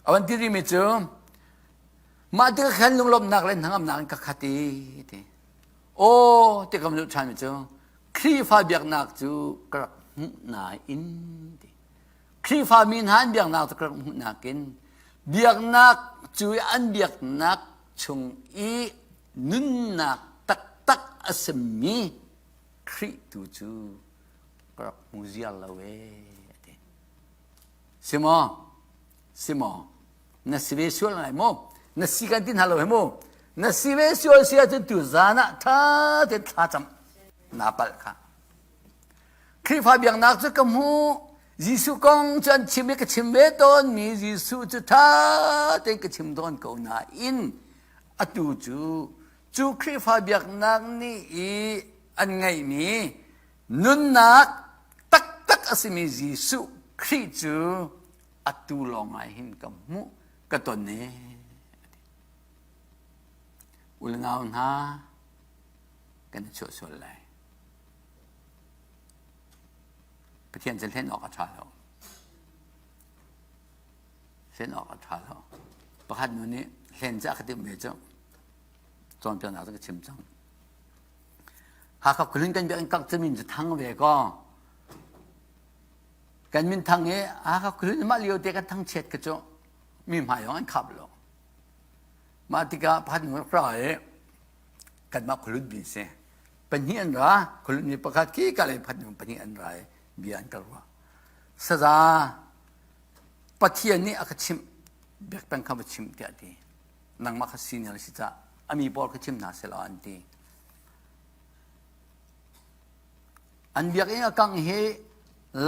A van ti rihmi cu mah ti ka khan lunglawmhnak le hnangamnak in ka khat i ti. Aw ti kam duh ṭhanmi cu Khrihfa biaknak cu ka rak hmuh nain ti. Khrihfa mi hna an biaknak cu ka rak hmuh nakin biaknak cu an biaknak chung i nunnak taktak a simi Khrih tu cu ka rak hmu ziar lo ee a ti. Si maw? Si maw? Na si ve sual ngai maw? Na si kan ti hna lo he mu. Na si ve sual si ahcun tu zan ah ṭha tein thla cam naa palh kha. Khrihfa biaknak cu ka hmuh. Jesuh kong cu an chim i ka chim ve tawnmi Jesuh cu ṭha tein ka chim tawn ko nain atu cu cu Khrihfa biaknak nih i an ngeihmi nunnak taktak a simi Jesuh Khrih cu. Atu lawng ah hin ka hmuh ka ton e. Ulenau hna kan i chuah sual lai. Pathian cu hlen awk a ṭha lo. Hlen awk a ṭha lo. Pakhat nu nih hlen cu a ka timh ve cu cawnpiaknak cu ka chim cang. Hakha khualin kan biakinn kak cu min cu thang ve kaw kan min thang i Hakha khualin mah lio te kan thangchiat ka cu mi hmai zong an khap lo. Mah tikah pakhat nu rak ra i kanmah khualun mi si. Pahnih an ra, khualun mi pakhat khi ka lei pakhat nu pahnih an ra i bia an ka ruah. Saza Pathian nih a ka chimh biak peng kha va chim tiah a ti. Nangmah kha senior si cah a mi pawl kha chim hna seh law an ti. An biakinn a kang hi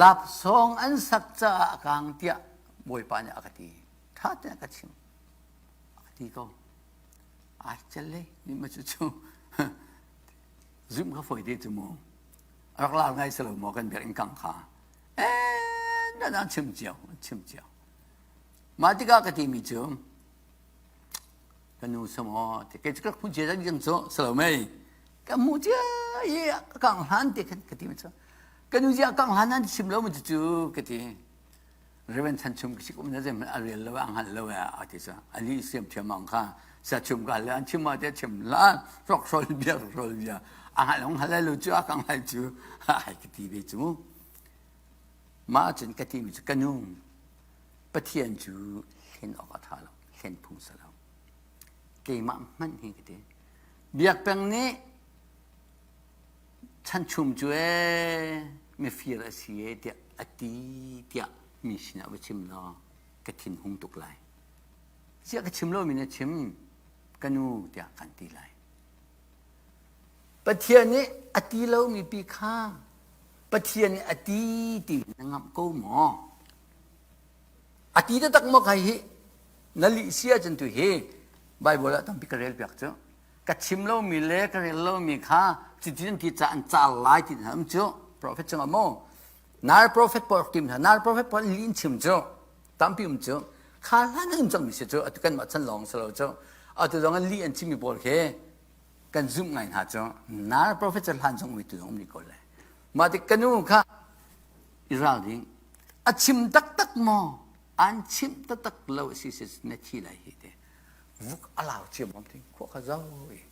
lapsawng an sak caah a kang tiah Bawipa nih a ka ti. Ṭha tein a ka chim. A ka ti ko. Ai cel le ni ma cu cu zumh kha fawi te cu mu. A rak lar ngai si lo maw kan biakinn kang kha. Eh, na na chim cio, chim cio. Mah tikah ka timi cu ka nu samaw ti kei cu ka hmu cia ding cu si lo mei ka hmu cia i ka kang hlan ti khan ka ti mi cu ka nu zia kang hlan an chim lo mu cu ka ti Reverend Chan Chum ki kum na zem a rel lo a hngal lo a ti sa ali siam thiam ang kha sa chum ka le an chim ma te chim la rok rol bia rol bia a hngal long hngal lo cu a kang lai cu ai ka ti ve cu mah cun ka ti mi cu ka nu Pathian cu hlen awk a ṭha lo, hlen phung si lo. Keimah hmanh hi ka ti. Biak peng nih chanchum cu ee mifir a si ee tiah a ti tiah mi sinah va chim law ka thin hung tuk lai. Ziah ka chim lomi na chim ka nu tiah kan ti lai. Pathian nih a ti lomi pi kha Pathian nih a ti ti na ngamh ko maw? A ti taktak maw kai hi? Na lih si ahcun tu hi Bible ah tampi ka rel piak cu. Ka chim lomi le ka rel lomi kha cutin ti ca an cal lai ti hna um cu. Prophet cungah maw? Nar prophet pawl tim hna. Nar prophet pawl lih in chim cu. Tampi um cu. Kha hlan an um cangmi si cu. Atu kanmah chan lawng si lo cu. Atu zong an lih an chimmi pawl khi kan zumh ngai hna cu. Nar prophet cu hlan zong um tu zong um rih ko lai. Mah tik ka nu kha i ralring. A chim taktak maw? An chimh taktak lo si si na thi lai hi te. Vuk a lau ciam om ting khua kha zau i.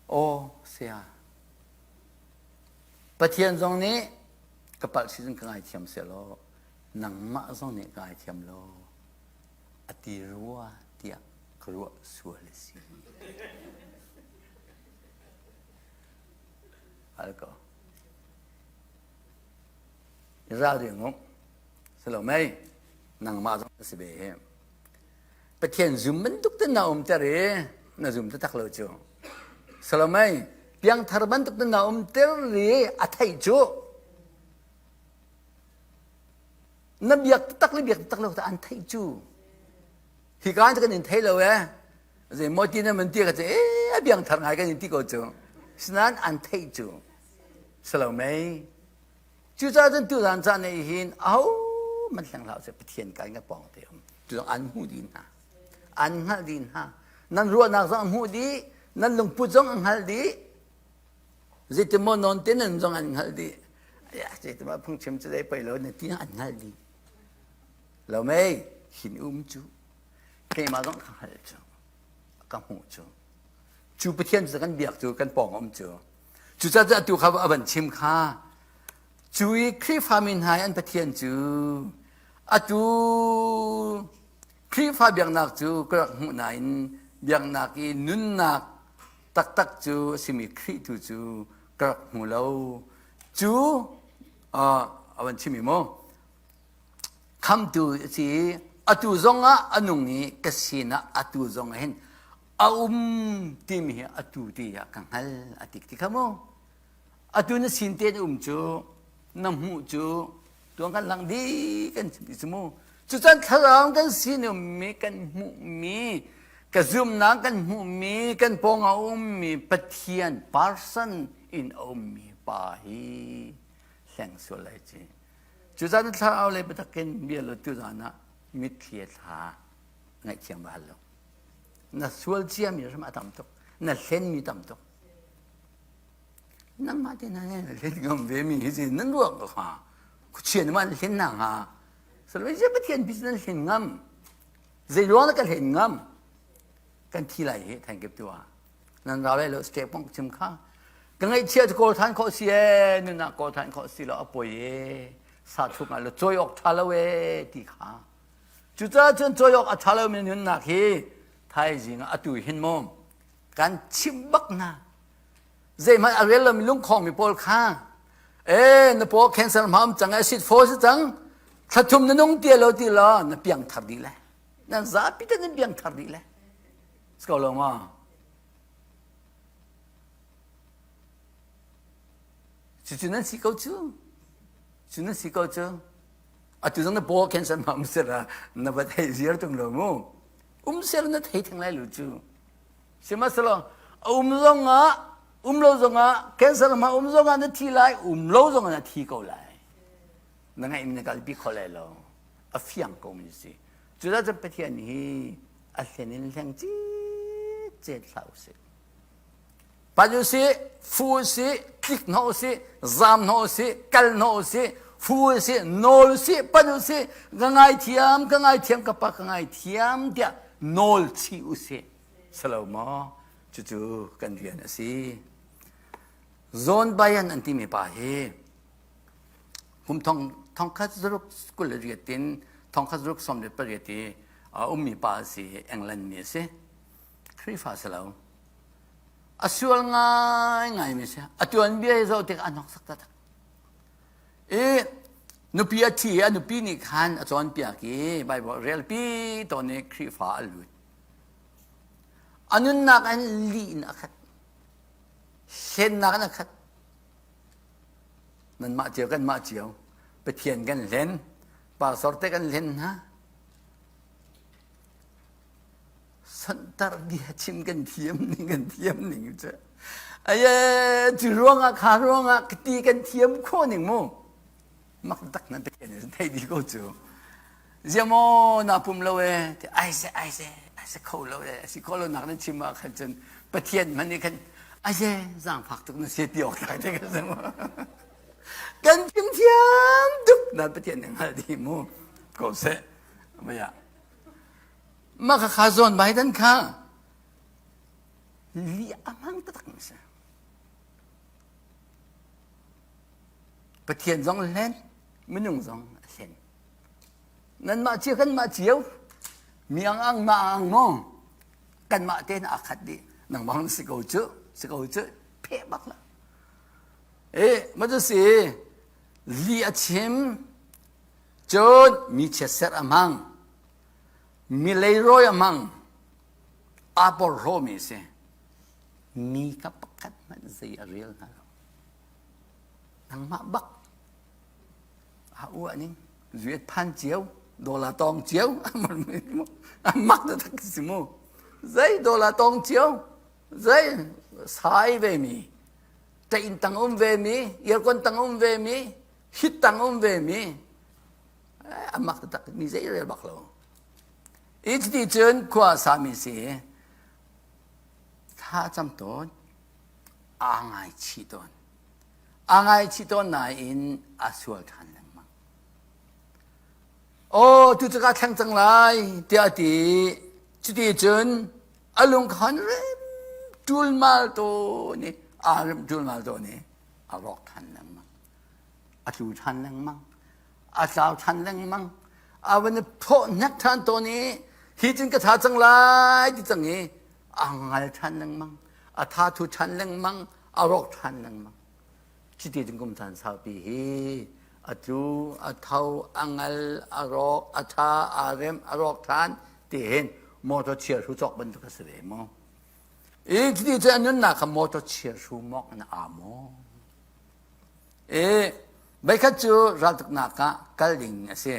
Aw saya. Pathian zong nih ka palh si ka ngaithiam seh law nangmah zong nih ka ngaithiam law a ti rua tiah ka ruah sual a si. Al ko. Ralring u. Si lo mei? Nangmah zong na si ve hi. Pathian zum bantuk ten na umter i na zum taktak lo cu. Si lo mei? Piangthar bantuk ten na umter i a theih cu. Na biak taktak le biak taktak lo ta an theih cu. Hi ka kan in thei lo eh. Zei maw ti na man ti ka cu eh a biangthar ngai kan in ti ko cu. Sinain an theih cu. Si lo mei? Cucaah cun tuzaan caan nih hin aho man hleng hlah seh Pathian kai nga pawng te um. Cu an hmuh dih hna. An hngalh dih hna. Nan ruahnak zong an hmuh dih. Nan lungput zong an hngalh dih. Zeitimaw nawn te nan zong an hngalh dih. Ya, zeitimaw phungchim cu zei pei lo na ti an hngalh dih. Lo mei, hin um cu. Keimah zong ka hngalh cu. Ka hmuh cu. Cu Pathian cu kan biak cu kan pawng um cu. Cucaah atu kha a van chim kha cu i Khrihfa mi hna i an Pathian cu atu Khrihfa biaknak cu ka rak hmuh nain biaknak i nunnak taktak cu a simi Khrih tu cu ka rak hmu lo. Cu a van chim i mu khamtu a si i atu zongah a nung i ka sinah atu zong ah hin a um timi hi atu ti ah ka hngal a ti ti kha mu atu na sin te na um cu na hmuh cu tuang kan lang dih kan chim ti cu mu cucan thlarau kan sin ummi kan hmuhmi ka zumnak kan hmuhmi kan pawng a ummi Pathian person in a ummi pa hi hleng sual lai ci. Cu zan thlarau le biatak in bia lo tu zan ah mitthli a thla ngaihthiam va hal lo. Na sual ciami hrim a tam tuk. Na hlenmi tam tuk. Nangmah te na na hlen ngam ve mi hi si nan ruah ko hnga. Khuachia nih an hlen na hnga. Salai sia Pathian bis nan hlen ngam. Zei ruang na ka hlen ngam. Kan thi lai hi thank you tu ah. Nan ra lai lo step pong chim kha. Ka ngaihchia cu kawl than khawh si ee nunah kawl than khawh si lo a poi ee sa chung ah lo cawi awk tha lo ee ti kha. Cucaah cun cawi awk a tha lomi nunnak hi thaizing ah atu hin maw kan chimh bak hna. Zeihmanh a rel lomi lungkhawngmi pawl kha ee na paw cancer hma um cang acid fo si cang thlathum na nung ti lo ti lo na piang thar dih le nan zapi te nan piang thar dih le si ko lo ma Cucu nan si ko cu. Cu nan si ko cu. Atu zong na paw cancer ma um sera na va thei ziar tung lo mu. Um sera na thei theng lai lu cu. Sihmanhsehlaw a um zong ah um lo zong ah cancer ma um zong ah na thi lai um lo zong ah na thi ko lai. Na ngaih na kalpi kho lai lo. A fiang ko mi si. Cudah cun Pathian hi a hlen in hleng cit hlah usih. Pan usih, fu usih, tlik hnawh usih, zaam hnawh usih, kal hnawh usih, fu usih, nawl usih, pan usih, ka ngaithiam, ka ngaithiam, ka pa ka ngaithiam tiah nawl chih usih. Salo maw? Cucu kan rian a si. Zawn Bayan an timi pa hi kum thong thongkhat zaruk 28 in thongkhat zaruk 18 i a ummi pa a si England mi a si. Khrihfa si lo. A sual ngaingai mi si. A tuanbia hi zoh tik a hnoksak taktak. I nupi a thi a nupi nih khan a cawnpiak i Bible relpi tawn i Khrihfa a lut. A nunnak in lih in a khat. Hlennak in a khat. Nanmah cio kanmah cio Pathian kan hlen, pastor te kan hlen hna. Santar bia chim kan thiam ning kan thiam ning cu aye cu ruangah kha ruangah ti kan thiam khawh ning mu mak tak na te ne thei di ko cu ziamo na pum lo e ti ai se ai se ai se kho lo e si kho lo nak nan chim ah khan cun pathian man nih khan ai se zaangfak tuk na se ti awk tak te kan kan chim thiam tuk na pathian nih hngal di mu ko se maya Mah khakha zawn Biden kha lih a hmang taktak mi si. Pathian zong hlen, minung zong a hlen. Nanmah cio kanmah cio, mi ang ang ma ang maw, kanmah tein aa khat dih. Nangmah si ko cu, si ko cu, pheh bak la. Eh, ma cu si, li a chim, cun mi chiatserh a hmang. Mi leirawi a hmang. Aa porhlawmi a si. Mi kha pakhat hmanh zei a rel hna lo. Nangmah bak a uah ning zuet phan cio dola tong cio mak tak si mu zei dola tong cio zei sai ve mi tain tang um ve mi aircon tang um ve mi hit tang um ve mi a mak taktak mi zei rel bak lo i cuti cun khua sami si thla cam tawn aa ngaichih tawn aa ngaichih tawn nain a sual ṭhan lengmang aw tu cu ka thleng cang lai tiah a ti cuti cun a lung khan rem ṭulmal tawn i aa rem ṭulmal tawn i a rawk ṭhan lengmang a tlu ṭhan lengmang a tlau ṭhan lengmang a van i phawh hnek ṭhan tawn i hi cun ka tha cang lai ti cang i a ngal ṭhan lengmang a tha thu ṭhan lengmang a rawk ṭhan lengmang cuti cun kum caan saupi hi a tlu a tho a ngal a rawk a tha aa rem a rawk ṭhan ti hin motor chiahru cawk bantuk a si ve mu i cuti cun a nunnak kha motor chiahru mawk in aa maw I voikhat cu raltuknak ah kal ding a si.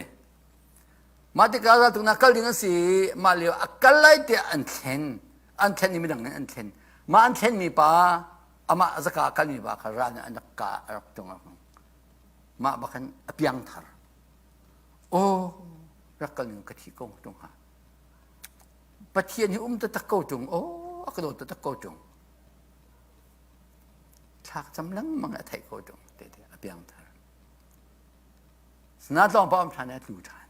Mah tikah raltuknak kal ding a si i mah lio a kal lai tiah an thlen. An thlen i midang nih an thlen. Mah an thlenmi pa amah zaka a kalmi pa kha ral nih an rak kah a rak tung. Mah bak khan a piangthar. Aw, rak kal ning ka thi ko tung ha. Pathian hi um taktak ko tung. Aw, a ka dawt taktak ko tung. Thlak cam lengmang a theih ko tung. Te te a piang thar. Sna tlawng pa um ṭhan a tlu ṭhan.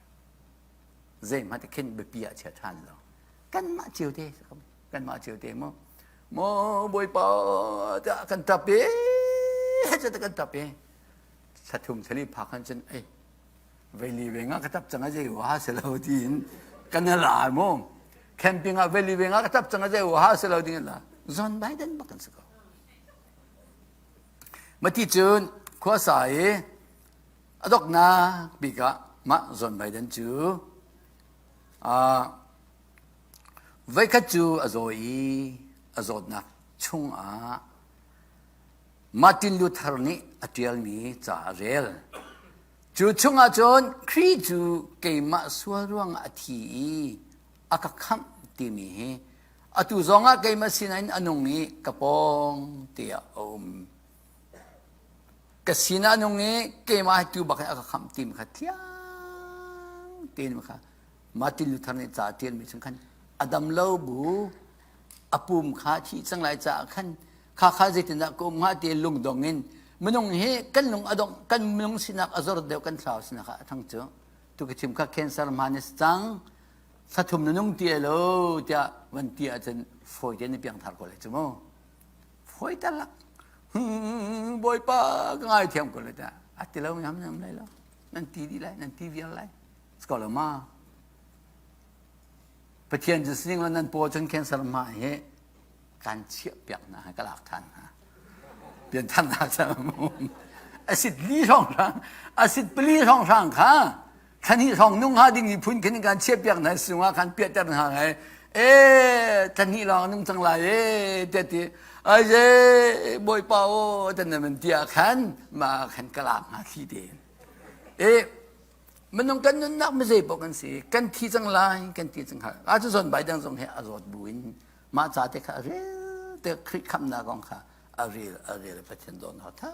Zeihmanh te khin biapi ah chia ṭhan lo. Kanmah cio te kanmah cio te mu. Maw Bawipa tiah kan ṭap i cu kan ṭap i thlathum thali phak han cun ei veili ve nga ka tap cang a zei wa si lo tiin kan la mu camping ah veili ve nga ka tap cang a zei wa si lo ding la John Biden bak kan si ko mati cun khua sa i a doknak bik ah mah John Biden cu voikhat cu a zaw i a zawtnak chungah Martin Luther nih a ṭialmi ca a rel. Cu chungah cun Khrih cu keimah sual ruangah a thi i a ka khamh timi hi atu zongah keimah sinah in a nung i ka pawng tiah a um. Ka sinah a nung i keimah hi tu bak in a ka khamh timi kha thiang tein kha Martin Luther nih ca a ṭialmi chung khan a dam lo bu a pum kha thih cang lai caah khan kha kha zeitindah ka um hnga ti lungdong in minung hi kan lung a dong kan minung sinak a zor deuh kan thlarau sinak ah a thang cu tu ka chim kha cancer hman is cang sathum na nung ti lo tiah van ti ahcun fawi te na piangthar ko lai cu mu fawi talak bawipa ka ngai thiam ko lai tiah a ti lo nam nam lai lo nan ti dih lai nan ti vial lai ko lo ma Pathian cu sining lo nan paw cun cancer hma hi kan chiah piak hna ka lak than hna pianthannak ca asit li hrawng hrang asit pali hrawng hrang kha thlahnih hrawng nung hnga ding miphun khin kan chiah piak hna sungah khan piahter hna ngai e thlahnih lawng nung cang lai e te ti ai je bawipa o tan na man tia khan ma khan ka lak hna thli te e minung kan nunnak mizei paoh kan si kan thi cang lai kan ti cang hal a cu zawn Biden zong hi a zawt bu in mah ca te kha a rel te Khrih khamnak kong kha a rel a rel Pathian dawtnak tha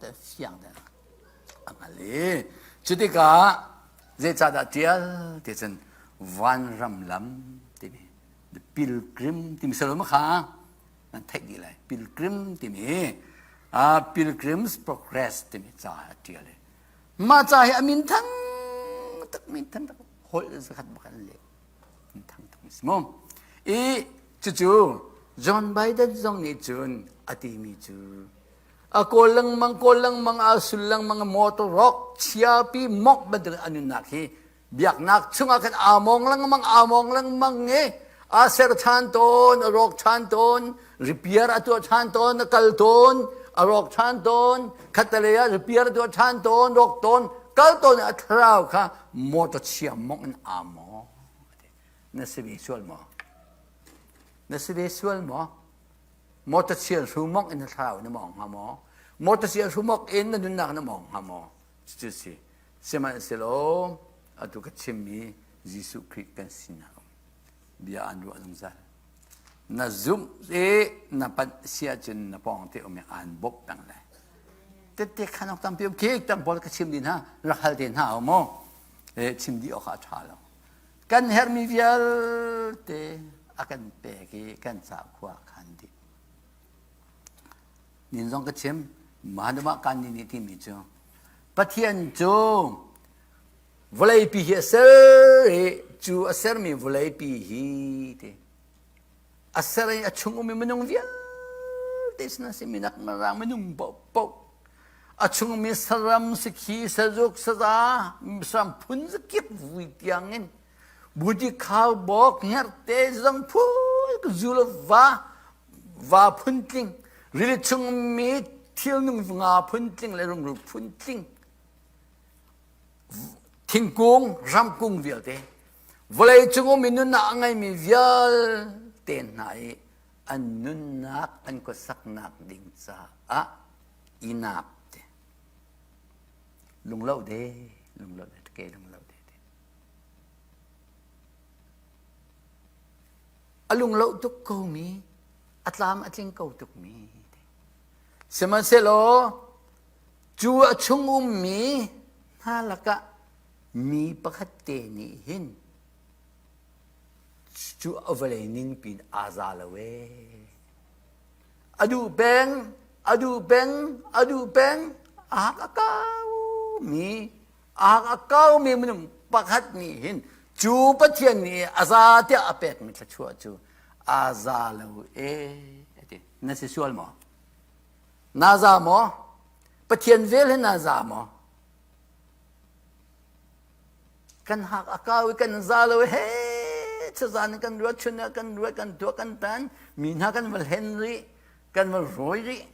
te fiang te a hngal i cu tikah zeicahdah tial ti cun vanram lam timi the pilgrim timi salom kha nan theih dih lai pilgrim timi uh, pilgrim's progress timi ca a tial i Mah ca hi a min thang tak min thang tak holh zakhat bak an leh. Min thang tak si mu. I cucu John Biden zong nih cun a timi cu a kawl lengmang kawl lengmang a sul lengmang motor rock chiapi mok bantuk a nunnak hi biaknak chungah khan aa mong lengmang aa mong lengmang i aa ser ṭhan tawn a rawk ṭhan tawn repair a tuah ṭhan tawn a kal tawn a rawk ṭhan tawn khattelei ah repair a tuah ṭhan tawn rawk tawn kal tawn a thlarau kha motor chia mong in aa maw na si ve sual maw na si ve sual maw motor chia hru mong in na thlarau na mong hnga maw motor chia hru mok in na nunnak na mong hnga maw cucu si Sihmanhsehlaw atu ka chimmi Jesuh Khrih kan sinah um bia an ruah zungzal. Na zumh i na panh si ahcun na pawng te um i aan bawmh peng lai. Tette khan awk tampi um khi tam pawl ka chim dih hna rak hal te hna maw e chim dih awk ah a ṭha lo. Kan herhmi vialte a kan pek i kan ca khua khan dih. Nin zong ka chim Mahanama kan ni nih timi cu Pathian cu vawleipi hi a ser i cu a sermi vawleipi hi ti a ser i a chung ummi minung vialte sin si minak mirang minung paohpaoh a chung ummi saram sakhi sazuk saza saram phun zakip vui tiangin buti khau bawk hngerhte zong phun zu le va va phuntling rili chungmi thilnung nga phuntling le rungrul phuntling thingkung ramkung vialte vawlei cung um i nunnak a ngeimi vialte hna i an nunnak an khuasaknak ding caah inap te lunglo de lunglo de ke lunglo de A lungloh tuk komi, a tlam a tling ko tukmi. Sihmanhsehlaw cu a chung ummi hna lakah Mi pakhat te nih hin cu a vawlei ning pin aa za lo ee. A duh peng, a duh peng, a duh peng, a hak a kau mi, a hak a kau mi minung pakhat nih hin cu Pathian nih a za tiah a pekmi thluachuah cu aa za lo ee a ti. Na si sual maw? Na za maw? Pathian vel hi na za maw? Kan hak a kau i kan za lo he chazan kan ruat chun ah kan ruat kan tuah kan tan mi hna kan va hlen rih kan va rawi rih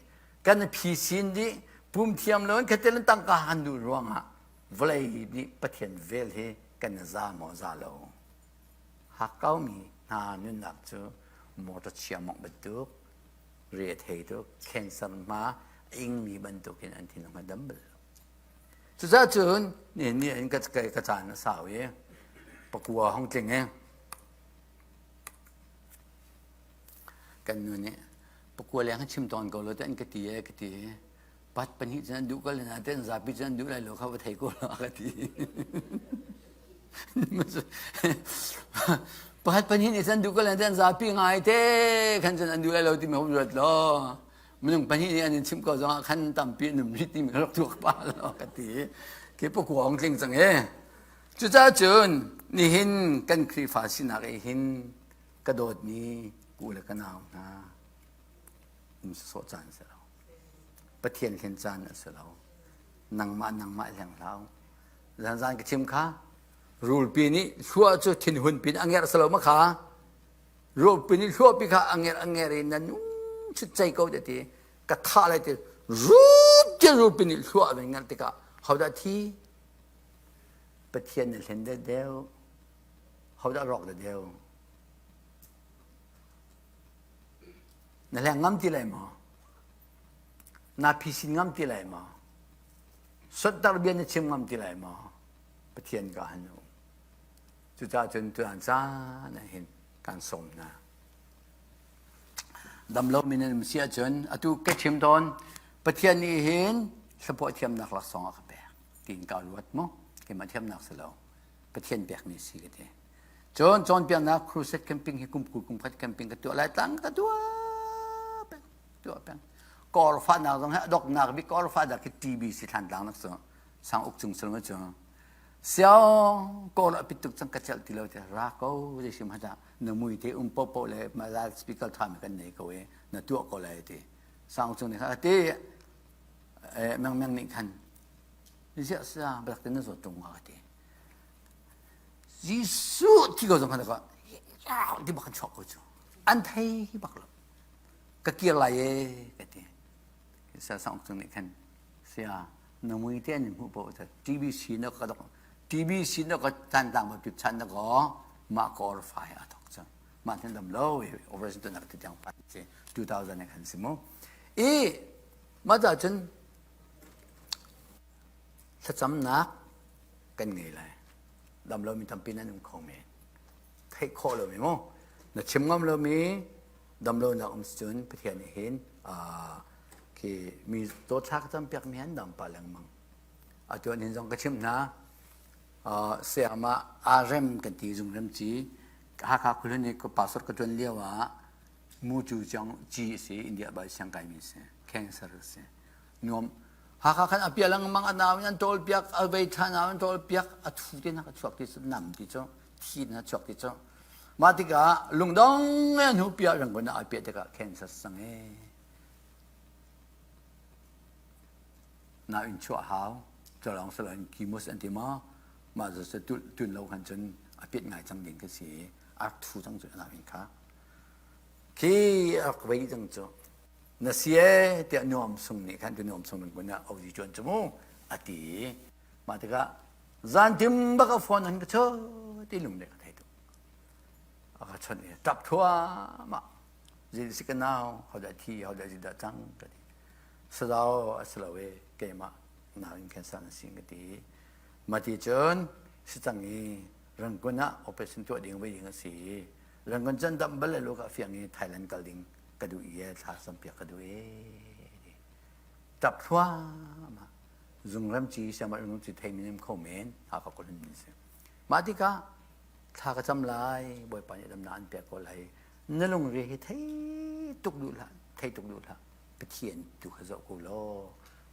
kan phisin dih pum thiam lo in khatel in tangka han duh ruangah vawlei nih Pathian vel hi kan za maw za lo hakkau mi hna nunnak cu motor chia mawngh bantuk re a thei tuk cancer hma a ingmi bantukin an thinlung a dam bal lo. Cucaah cun nihin ni in ka, ka caan a sau i pakua hong tling i kan nu nih pakua leng chim tawn ko lo te an ka ti e ka ti pat pahnih cun an duh ko le na te an zapi cun an duh lai lo kha va thei ko lo ka ti Pakhat pahnih nih cun duh ko len an zapi ngai te khan cun an duh lai lo timi hom ruat law minung pahnih nih an in chimh ko zongah khan tampi an um rih timi rak tuak pa lo ka ti khi pakuang tling cang e cucaah cun nihin kan Khrihfa sinak i hin ka dawtmi ku le ka nau hna um sawh caan si lo Pathian hlen caan a si lo nangmah nangmah hleng hlau Zanzan ka chim kha rulpi nih hluah cu thinhun pin a ngerh salo ma kha rulpi nih hluahpi kha a ngerh a ngerh i na nu chut cei ko te ti ka thah lai ti rup ti rulpi nih hluah ve ngerh tikah hodah thi Pathian na hlen deuh deuh hodah rawk deuh deuh na hleng ngam ti lai maw na phisin ngam ti lai maw Sottar bia na chim ngam ti lai maw? Pathian ka han um. Cucaah cun tuan caan ah hin kan sawm hna. Damlo min an um si ahcun atu ka chim tawn Pathian nih hin hlaphuah thiamnak laksawng a ka pek tiin ka ruat mu. Keimah thiamnak si lo. Pathian pekmi si ka ti. Cun cawnpiaknak crusade camping hi kum 20 kum khat camping ka tuah lai tlang ka tuah peng. Tuah peng. Kawr fahnak zong hi a doknak bik kawr fahnak hi TB si Thlantlang nak cu sang uk cung sulma cu siao kawl a pit tuk cang ka celh ti lo te ra ko zei sim hata na mui te um po po le ma loud speaker tha mi kan nei ko e na tuah ko lai ti sang cung nih kha ti meng meng nih khan ziah sa balak te na zawt tung ma ka ti Jesuh ti ko zong khan ka ti bak kan chuak ko cu an thei bak lo ka kir lai e ka ti sang cung nih khan sia na mui te an hmuh po ta TBC na ka dok TBC na ka tan tang ba pip chan na ko ma ko or fai a thok chang ma than dam lo operation tu nak ti tiang pan si 2000 khan si mu i ma ta cun thlacamnak kan ngei lai dam lo mi tampi nan um kho men theih khawh lo mi mu na chim ngam lo mi damlonak um cun Pathian nih hin khi mi dawtthla ka campiak mi an dam pah lengmang atu an hin zong ka chimh hna sayama arem kan ti zungrem ci Hakha khulun i ka pastor ka tuan lio ah mu cu chang ci si India bai siang kai mi si cancer si nuam Hakha khan a pia lengmang a nau in an tawl piak a vei tha nau an tawl piak a thu te na ka chuak ti nam ti cu thi na chuak ti cu Mah tikah lungdong an hu piah Rangoon ah ai piah tikah cancer sang e. Na in chuah hau cawlong saloin chemos an ti maw mah cu cu tun lo khan cun a piat ngai cang ding ka si a thu cang cu na in kha khi a rak vei cang cu na si e tiah nuam sung nih khan tu nuam sung Rangoon ah ozi chuan cu mu a ti mah tikah Zantim bak a phone an ka cho ti lung le ka thei tuk. A ka chawnh i ṭap thluahmah. Zei si ka nau, hodah thi, hodah dah cang ka ti. Sadao a si lo e, keimah nau in cancer na si ka ti. Mati cun si cang i Rangoon ah operation tuah ding voi ding a si. Rangoon cun dam bal le lu ka fiang i Thailand kal ding ka duh i thla sampiak ka duh e. Ṭap thluahmah. Zungramci siamah zungramci theimi nim kho men Hakha kawlhun mi si. Mah tikah thla ka cam lai Bawipa nih damnak an pek ko lai. Na lungre hi thei tuk duh hlah, thei tuk duh hlah. Pathian tu kha zoh ko law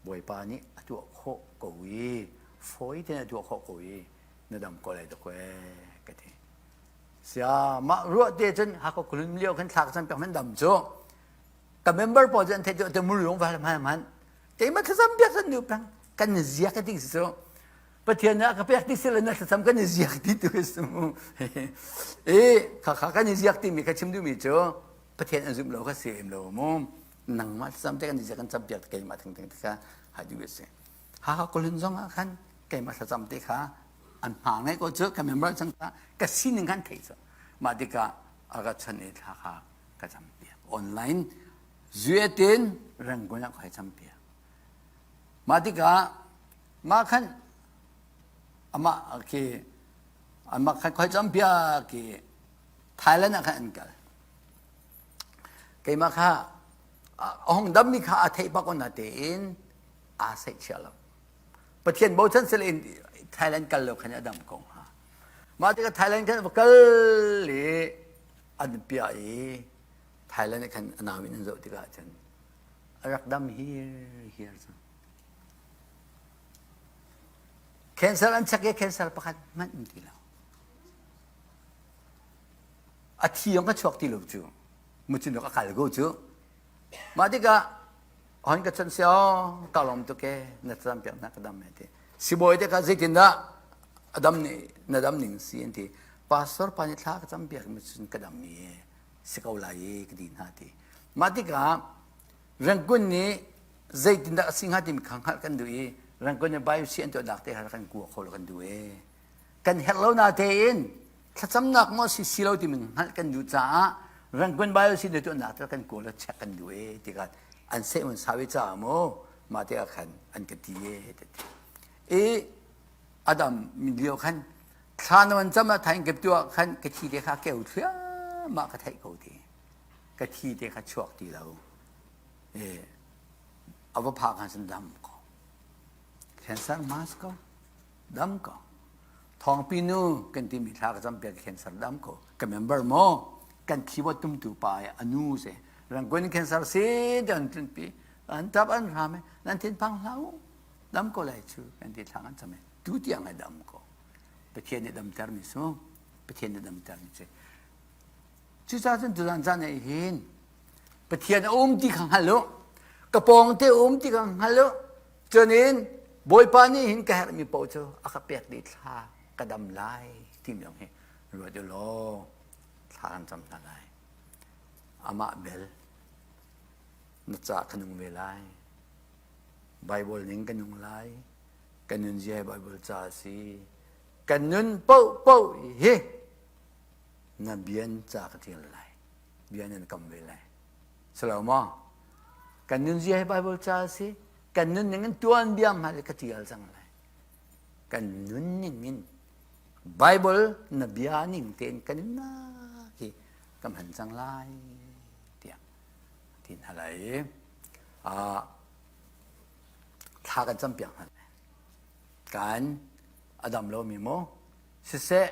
Bawipa nih a tuah khawh ko i fawi tein a tuah khawh ko i na dam ko lai dawk ee ka ti. Sia mah ruah te cun Hakha kawlhun lio khan thla ka cam piak man dam cu ka member pawl cu an theih te murung va hman hman keimah thlacam piak san nu peng kan ziak ka ti si cu Pathian nih a ka pek ti si le na thlacam kan i ziak ti tu si mu e kha kha kan i ziak timi kha chim duhmi cu Pathian an zumh lo kha si em lo mu nangmah thlacam te kan i ziak kan cam piak keimah theng theng te kha ha duh si ha ha kolun zong ah khan keimah thlacam te kha an hma ngai ko cu ka member cang ka ka sining khan thei cu mah tikah a ka chan i thla kha ka campiak online zuetin Rangoon ah ka campiak mah tikah mah khan amah khi amah khan khoi campiak khi Thailand ah khan an kal keimah kha a hong dammi kha a theih bak na tein aa seih chia lo Pathian bochan sel in Thailand kal lo khan a dam ko hnga mah tikah Thailand khan va kal i an piah i Thailand ah khan a nau in an zoh tikah cun a rak dam hir hir cang. Cancer an check i cancer pakhat hmanh um ti lo. A thi yong ka chuak ti lo cu. Mucin a kal ko cu. Mah tikah hon ka chan sia ka lawm tuk e na cam piak na ka dam e ti. Sibawi te kha zeitindah a dam ni na dam ning si an ti. Pastor pa nih thla ka cam piak mi cun ka dam mi si ko lai i ka ti hna ti. Mah tikah Rangoon nih zeitindah a si hnga timi kha hngalh kan duh i Rangoon nih biopsy an tuahnak te kha kan kua kho lo kan duh e. Kan herh lo na tein thlacamnak maw si si lo timi hngalh kan duh caah Rangoon biopsy na tuahnak te kan kawl check kan duh e tikah an seh un sau i caah maw mah te ah khan an ka ti e ti. I Adam lio khan thla na van cam ah thain kep tu ah khan ka thi te kha keu thliahmah ka theih ko ti ka thi te kha chuak ti lo e a va phak han san dam ko cancer mas ko dam ko thawngpi nu kan timi thla ka cam piak cancer dam ko ka member mo kan keyboard tumtu pa anu se rangkun cancer si dan tlunpi an tap an ram nan thin phang hlau dam ko lai cu kan ti thla kan cam tu tiang ai dam ko Pathian nih damter mi su Pathian nih damter mi si cucaah cun tuzan caan ah hin Pathian a um ti kha hngal u ka pawng te um ti kha hngal u cunin Bawipa nih hin ka herhmi paoh cu a ka pek dih thla ka dam lai timi zong hi ruat u law thla kan cam hna lai amah bel na ca ka nung ve lai Bible ning kan nung lai. Kan nun zia Bible ca a si. Kan nun paohpaoh hi na bian ca ka tial lai. Bia nan kam ve lai. Salo maw? Kan nun zia hi Bible ca a si. Kan nun ning in tuan bia hmai ka tial cang lai. Kan nun ning in Bible na bia ning tein kan nunnak hi ka hman cang lai tiah ti hna lai. Thla kan campiak hna lai. Kan a dam lomi maw siseh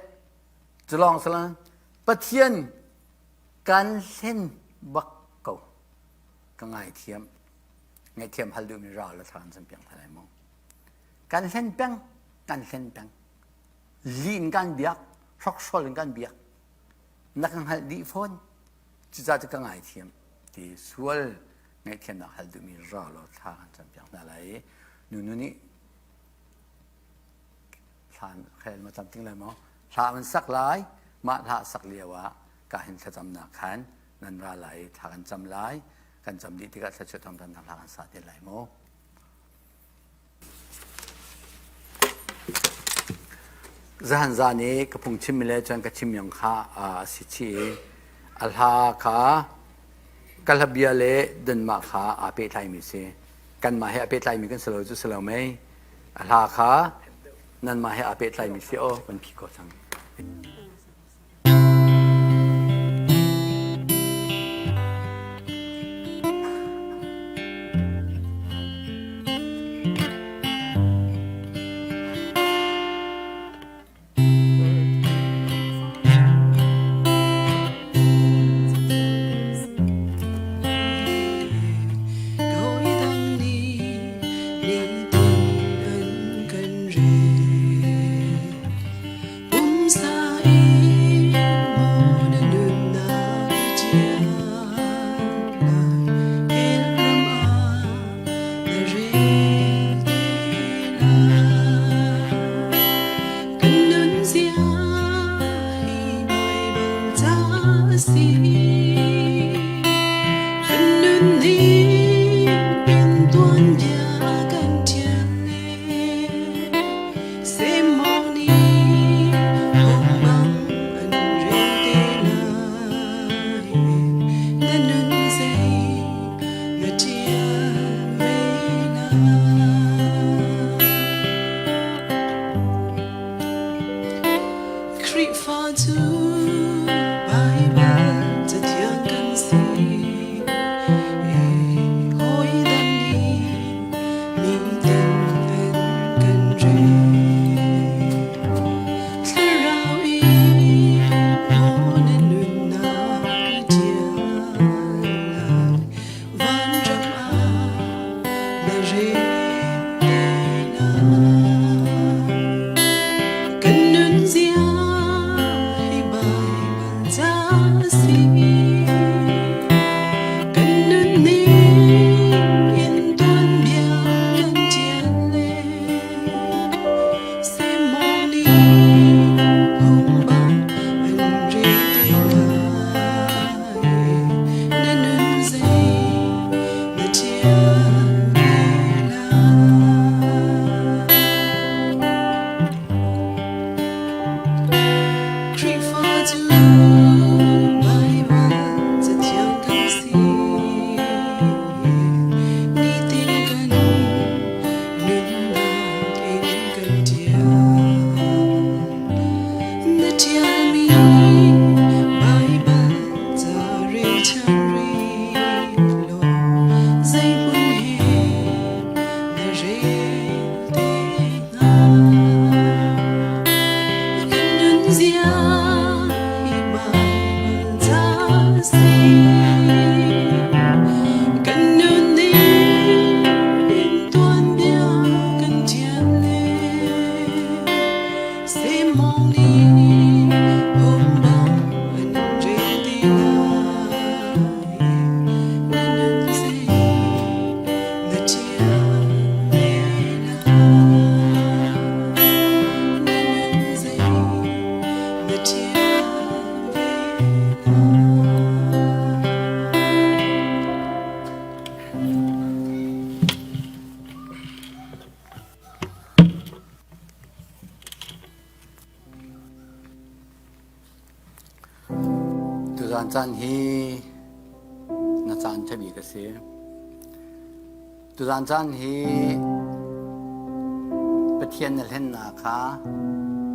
culawng salang Pathian kan hlen bak ko ka ngaithiam ngaihthiam hal duhmi ral le thla kan campiak hna lai maw kan hlen peng kan hlen peng li in kan biak hrokhrol in kan biak na ka hngalh dih fawn cucaah cu ka ngaithiam ti sual ngaihthiamnak hal duhmi ra law thla kan campiak hna lai i nunu nih thla khel ma cam ting lai maw hla an sak lai mah hla sak lio ah ka hin thlacamnak khan nan ra lai thla kan cam lai kan cam dih tikah thla chuah thang hla kan sa te lai maw Zahan zan i ka phungchimmi le cun ka chimmi kha a si chih i a hla kha ka hlabia le danmah kha aa pehtlaimi si. Kanmah he aa pehtlaimi kan si lo cu si lo mei. A hla kha nanmah he aa pehtlaimi si aw kan phi ko cang. rel te lai. Kan nunzia hi Baibal ca a si. Kan nunning in tuanbia kan ṭial le Semawng nih phungbang an rel te lai. Na nun zei na ṭial ve lai. Khrihfa cu Baibal cathiang kan si. Hawi dang nih nitin an kan rel. Thlarau in maw na nunnak na ṭial lai. Vanram ah na rel te lai. Kan nunzia hi Baibal ca a si. Kan nunning in tuanbia kan ṭial le Semawng nih phungbang an rel te lai. Na nun zei na ṭial ve lai. Khrihfa cu Baibal cathiang kan si. Nitin kan nunnak in kan ṭial. Na ṭialmi Baibal ca rel ṭhan rih law zeihmun he na rel te hnga? Kan nunzia hi Baibal ca a si. Kan nunning in tuanbia kan ṭial le Semawng nih phungbang an rel ti lai. Na nun zei na ṭial ve lai. Na nun zei na ṭial ve lai. Tuzaan caan hi na caan ṭha bik a si. Tuzaan caan hi Pathian na hlennak kha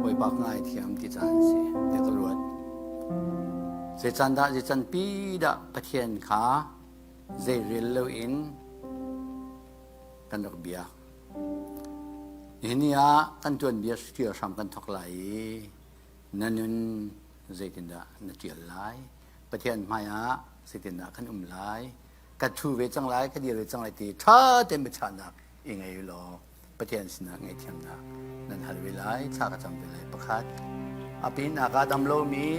Bawipa ka ngaithiam ti caan a si ti ka ruat. Zei caan dah zei can pi dah Pathian kha zei rel loin kan rak biak. Nihin ni ah kan tuanbia ṭial hram kan thawk lai i na nun zeitindah na ṭial lai? Pathian hmaiah zeitindah kan um lai? Ka ṭhu ve cang lai, ka dir ve cang lai ti ṭha tein biachahnak i ngei u law Pathian sinah ngaihthiamnak nan hal ve lai, thla ka cam ve lai. Pakhat, a pinnak ah dam lomi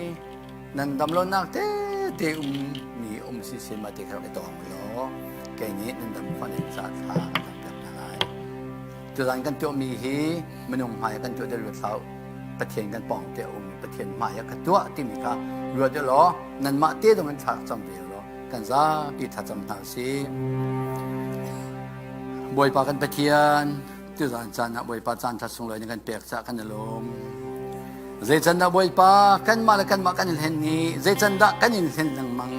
nan dam lonak tete um mi um si sin mah te kha rak i tawng u law kei nih nan dam khawh ning caah thla ka cam piak hna lai. Tuzan kan tuahmi hi minung hmai kan tuah del ruat hlah Pathian kan pawng te a um i Pathian hmai ah ka tuah timi kha ruat u law nanmah te dong in thla cam ve u law kan zapi thlacam hna usih. Bawipa kan Pathian tuzan caan ah Bawipa caan ṭha sunglawi na kan pek caah kan i lawm. Zeican dah Bawipa kanmah le kanmah kan in hlen ni zeican dah kan in hlen lengmang.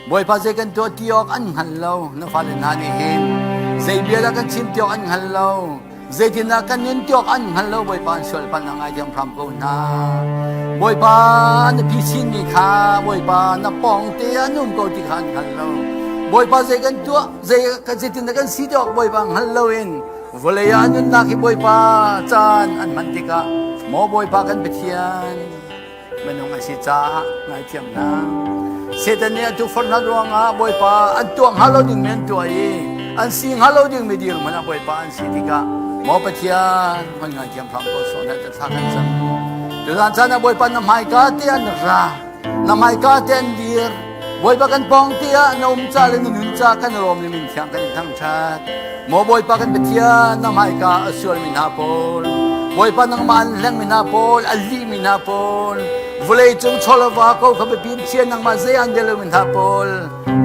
Bawipa zei kan tuah ti awk an hngal lo na fale hna nih hin zei bia dah kan chim ti awk an hngal lo zeitindah kan nun ti awk an hngal lo Bawipa an sual palh na ngaithiam hram ko hna. Bawipa na phisinmi kha Bawipa na pawng te an um ko ti kha an hngal lo. Bawipa zei kan tuah zei kan zeitindah kan si ti awk Bawipa hngal loin vawlei ah nunnak hi Bawipa caan an hman tikah maw Bawipa kan Pathian minung an si caah ngaithiam hna. Satan nih a tukforhnak ruangah Bawipa an tuah hnga lo dingmi an tuah i an si hnga lo dingmi dirhmun ah Bawipa an si tikah maw Pathian hon ngaithiam hram ko sawh na thla kan cam. Tuzan caan ah Bawipa na hmaika te an ra, na hmaika te an dir. Bawipa kan pawng tiah na um ca le na nun ca kan lawm le min thiang kan in thangṭhat. Maw Bawipa kan Pathian, na hmaika a sualmi hna pawl, Bawipa nangmah an hlengmi hna pawl, a lihmi hna pawl, vawlei cung chawlava ko kha biapi in chia nangmah zei an bia lomi hna pawl,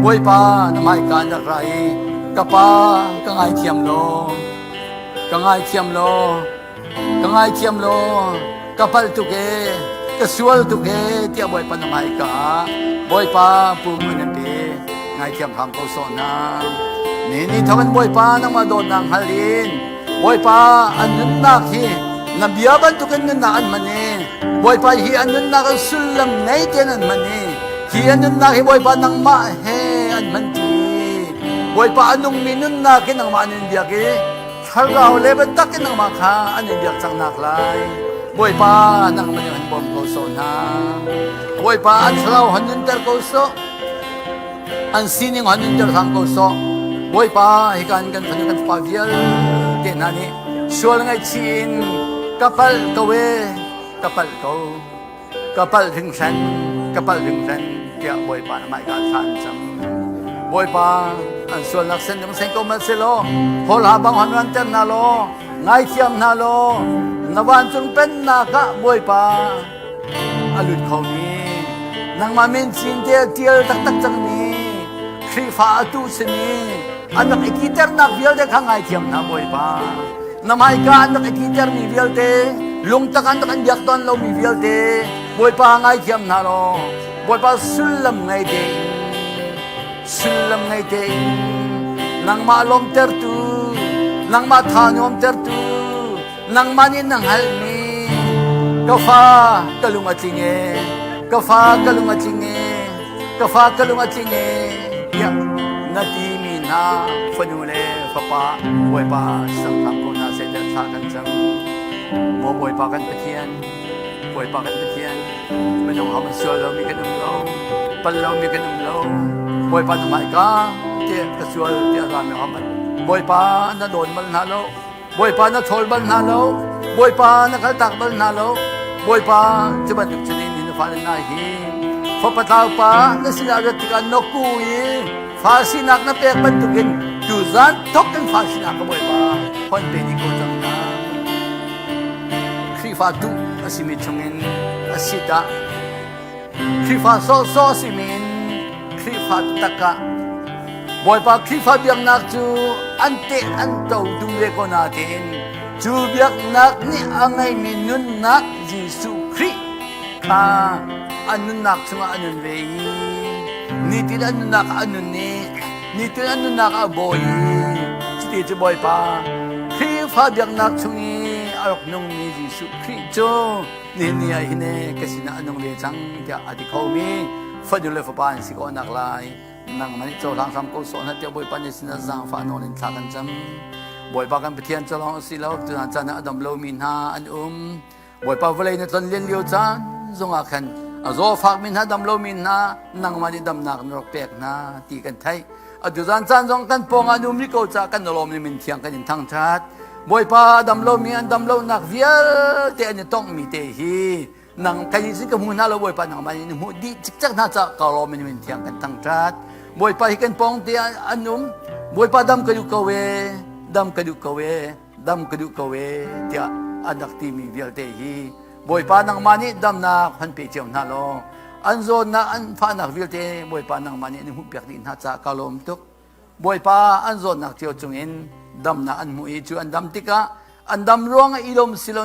Bawipa na hmaika an rak ra i ka pa ka ngaithiam law, ka ngaithiam law, ka ngaithiam law, ka palh tuk ee, ka sual tuk ee tiah Bawipa na hmaika ah Bawipa pum an in pe ngaithiam hram ko sawh hna. Ni ni thawk in Bawipa nangmah dawtnak hngal in Bawipa an nunnak hi na bia bantukin nunnak an hman i Bawipa hi an nunnak an sullam ngei tein an hman i hi an nunnak hi Bawipa nangmah he an hman ti. Bawipa a nungmi nunnak hi nangmah an in biak i Thlarau le biatak in nangmah kha an in biak cang nak lai. Bawipa nangmah nih han bawm ko sawh hna. Bawipa an thlarau han nunter ko sawh. An sining han nunter hram ko sawh. Bawipa hika in kan fanu kan fapa vialte hna nih sual ngaihchih in ka palh ko e, ka palh ko. Ka palh hringhran, ka palh hringhran tiah Bawipa na hmaika thla an cam. Bawipa, an sualnak sen ding sen ko hmanh selaw, hawlha bang han ranter hna law, ngaithiam hna law, na vancung pennak ah Bawipa a lut khomi, nangmah min cin te tial taktak cangmi, Khrihfa atu simi, an rak i titernak vialte kha ngaithiam hna Bawipa. Na hmaika an rak i titermi vialte, lungtak an rak in biak tawn lomi vialte, Bawipa ngaithiam hna law, Bawipa sullam ngei tein, sullam ngei tein, nangmah lawmtertu, nangmah tha nuamtertu, nangmah nih na hngalhmi, ka fa ka lung a tling e, ka fa ka lung a tling e, ka fa ka lung a tling e, tiah na timi hna fanu le fapa Bawipa sanghram ko hna seh tiah thla kan cam. Maw Bawipa kan Pathian, Bawipa kan Pathian, minung ho sual lomi kan um lo, pal lomi kan um lo. Bawipa na hmaika tiah ka sual tiah rami ho Bawipa na dawn bal hna lo. Bawipa na ṭhawl bal hna lo. Bawipa na kaltak bal hna lo. Bawipa cu bantuk cun in na fale hna hi fapa tlaupa na sinah rat tikah na ku i fa sinak na pek bantukin tuzan thok in fa sinak ka Bawipa hon pe dih ko cang hna. Khrihfa duh a simi chungin a si dah Khrihfa sawhsawh a simi in Khrihfa taktak ah Bawipa Khrihfa biaknak cu an teh an to duh ve ko natein cu biaknak nih a ngeimi nunnak Jesuh Khrih kha an nunnak chungah a nun ve i nitin an nunnak ah a nun i nitin an nunnak ah a bawi i cuti cu Bawipa Khrihfa biaknak chung i a rak nungmi Jesuh Khrih cu nihin ni ah hin ka sinah a nung ve cang tiah a ti khomi fanu le fapa an si khawhnak lai nangmah nih cohlang hram ko sawh hna tiah Bawipa nih sinah zaangfah nawl in thla kan cam. Bawipa kan Pathian cu lawng a si lo tuna caan ah a dam lomi hna an um. Bawipa vawlei na tlon len lio caan zongah khan a zaw fakmi hna dam lomi hna nangmah nih damnak na rak pek hna ti kan theih. Atu zan caan zong kan pawng ah an um rih ko caah kan lawm ni min thiang kan in thangṭhat. Bawipa a dam lomi an dam lonak vialte an i tonghmi te hi nang kai sin ka hmu hna lo Bawipa nangmah nih na hmuh dih cikcek hna caah ka lawm in min thiang kan thangṭhat. Bawipa hi kan pawng te an um. Bawipa dam ka duh ko e, dam ka duh ko e, dam ka duh ko e tiah an rak timi vialte hi Bawipa nangmah nih damnak han pe cio hna law an zawnnak an fahnak vialte Bawipa nangmah nih na hmuhpiak dih hna caah ka lawm tuk. Bawipa an zawtnak cio cungin damnak an hmuh i cu an dam tikah an dam ruangah i lawm si lo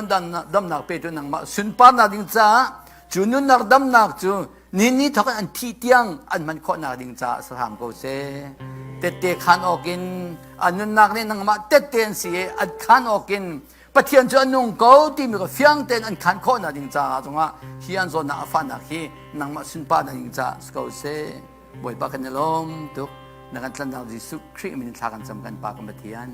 damnak petu nangmah sunparnak ding caah cu nunnak damnak cu ni ni thawk in an thih tiang an hman khawhnak ding caah sahram ko seh. Tette khan awkin an nunnak nih nangmah tette an si i an khan awkin Pathian cu a nung ko timi kha fiang tein an khan khawhnak ding caah zongah hi an zawtnak a fahnak hi nangmah sunparnak ding caah si ko seh. Bawipa kan i lawm tuk. Na kan tlanhnak Jesuh Khrih min thla kan cam kan Pa kan Pathian.